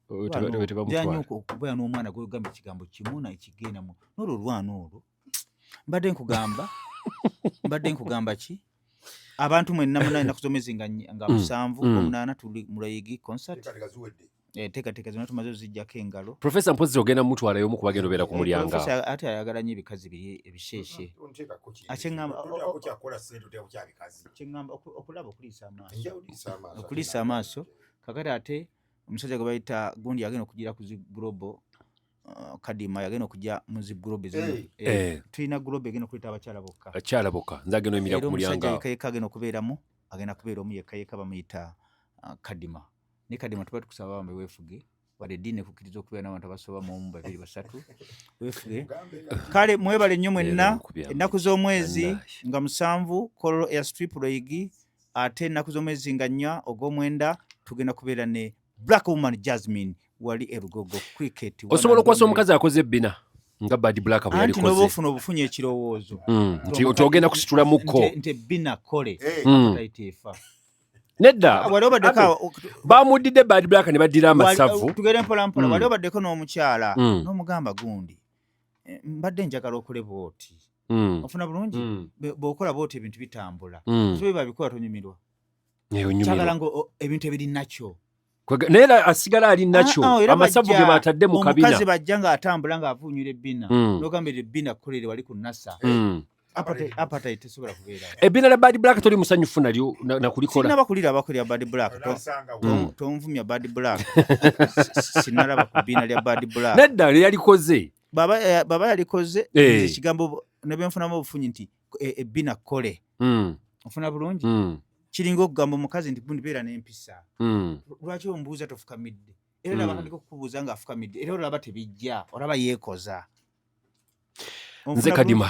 Oh, tebamutwala. Okubeera n'omwana gwegamba ekigambo kimu naye kigenda mu n'olwo olwana olwo. Mbadde nkugamba ki, abantu mwenna muna ennaku z'omwezi nga 7, 8 tuli mu Lwayigi concert. Teekateeka ziwedde. Teekateeka zonna tumaze ozijjako engalo. Profesa mpozi ogenda mutwalayo omu kubagenda obeera ku mulyango awo. Professor ate ayagala nnyo ebikazi biri ebisheeshe. Onteekako ki? Ate Toteekako kyakukola ssente, oteekako kya bikazi. Kyeŋŋamba okulaba okuliisa amaaso. Nja oliisa amaaso. Okuliisa amaaso. Kakati ate omusajja gwe bayita gundi yagenda okugira ku zi global, Kadima yagenda okujja mu zi global zino. Tulina global egenda okuleeta abakyala bokka. Akyala bokka, nze agenda oyimirira Era ku mulyango omusajja awo. yekka yekka agenda okubeeramu, agenda kubeera omu yekka yekka, bamuyita Kadima. Naye Kadima tuba tukusaba bambe weefuge, wadde eddiini ekukkiriza okubeera n'abantu abasoba mu omu, babiri, basatu, weefuge. Mugambe. Kale mwebale nnyo mwenna. Leero nkubye Ennaku z'omwezi Wallahi. nga 7, Kololo Airstrip, Lweyigi. Ate ennaku z'omwezi nga 4 ogw'omwenda tugenda kubeera ne Black Woman Jasmine wali e Lugogo Cricket. Osobola okuwasa omukazi akoze ebbina nga Bad Black bwe Anti n'oba yalikoze? ofuna obufunyi ekirowoozo Nti ogenda kusitulamuko. Nti ebbina kole tayita efa. Nedda. Wali obaddeko Abe, bamuddidde Bad Black ne baddira amasavu. Tugere mpola mpola. Wali obaddeko n'omukyala n'omugamba gundi, mbadde njagala okole bwoti. Ofuna bulungi. Bw'okola bwoti ebintu bitambula. So bwe babikola tonyumirwa. Onyumirwa. Kyagala nga ebintu ebiri nakyo. Naye era asigala ali nakyo. Ah, ah, era amasavu ge batadde mu kabina. Omukazi bajja ng'atambula ng'avuunyula ebbina, n'ogamba eryo ebbina kukolere wali ku nasa. Appetite tesobola kubeerawo. Ebbina lya Bad Black toli musanyufu nalyo nakulikola? Sinaba kuliraba kulya Bad Black. Onansanga Tonvumya Bad Black. Sinalaba ku bbina lya Bad Black. Nedda, lyalikoze. Baba yalikoze. Nze ekigambo ne bwenfunamu obufunyi nti ebbina kkole. Ofuna bulungi. Kiringa okugamba omukazi nti gundi beera n'empisa. Lwaki ombuuza tofukamidde? Era nabatandika okukubuuza ng'afukamidde, era olaba tebijja, olaba yeekoza. Nze Kadima.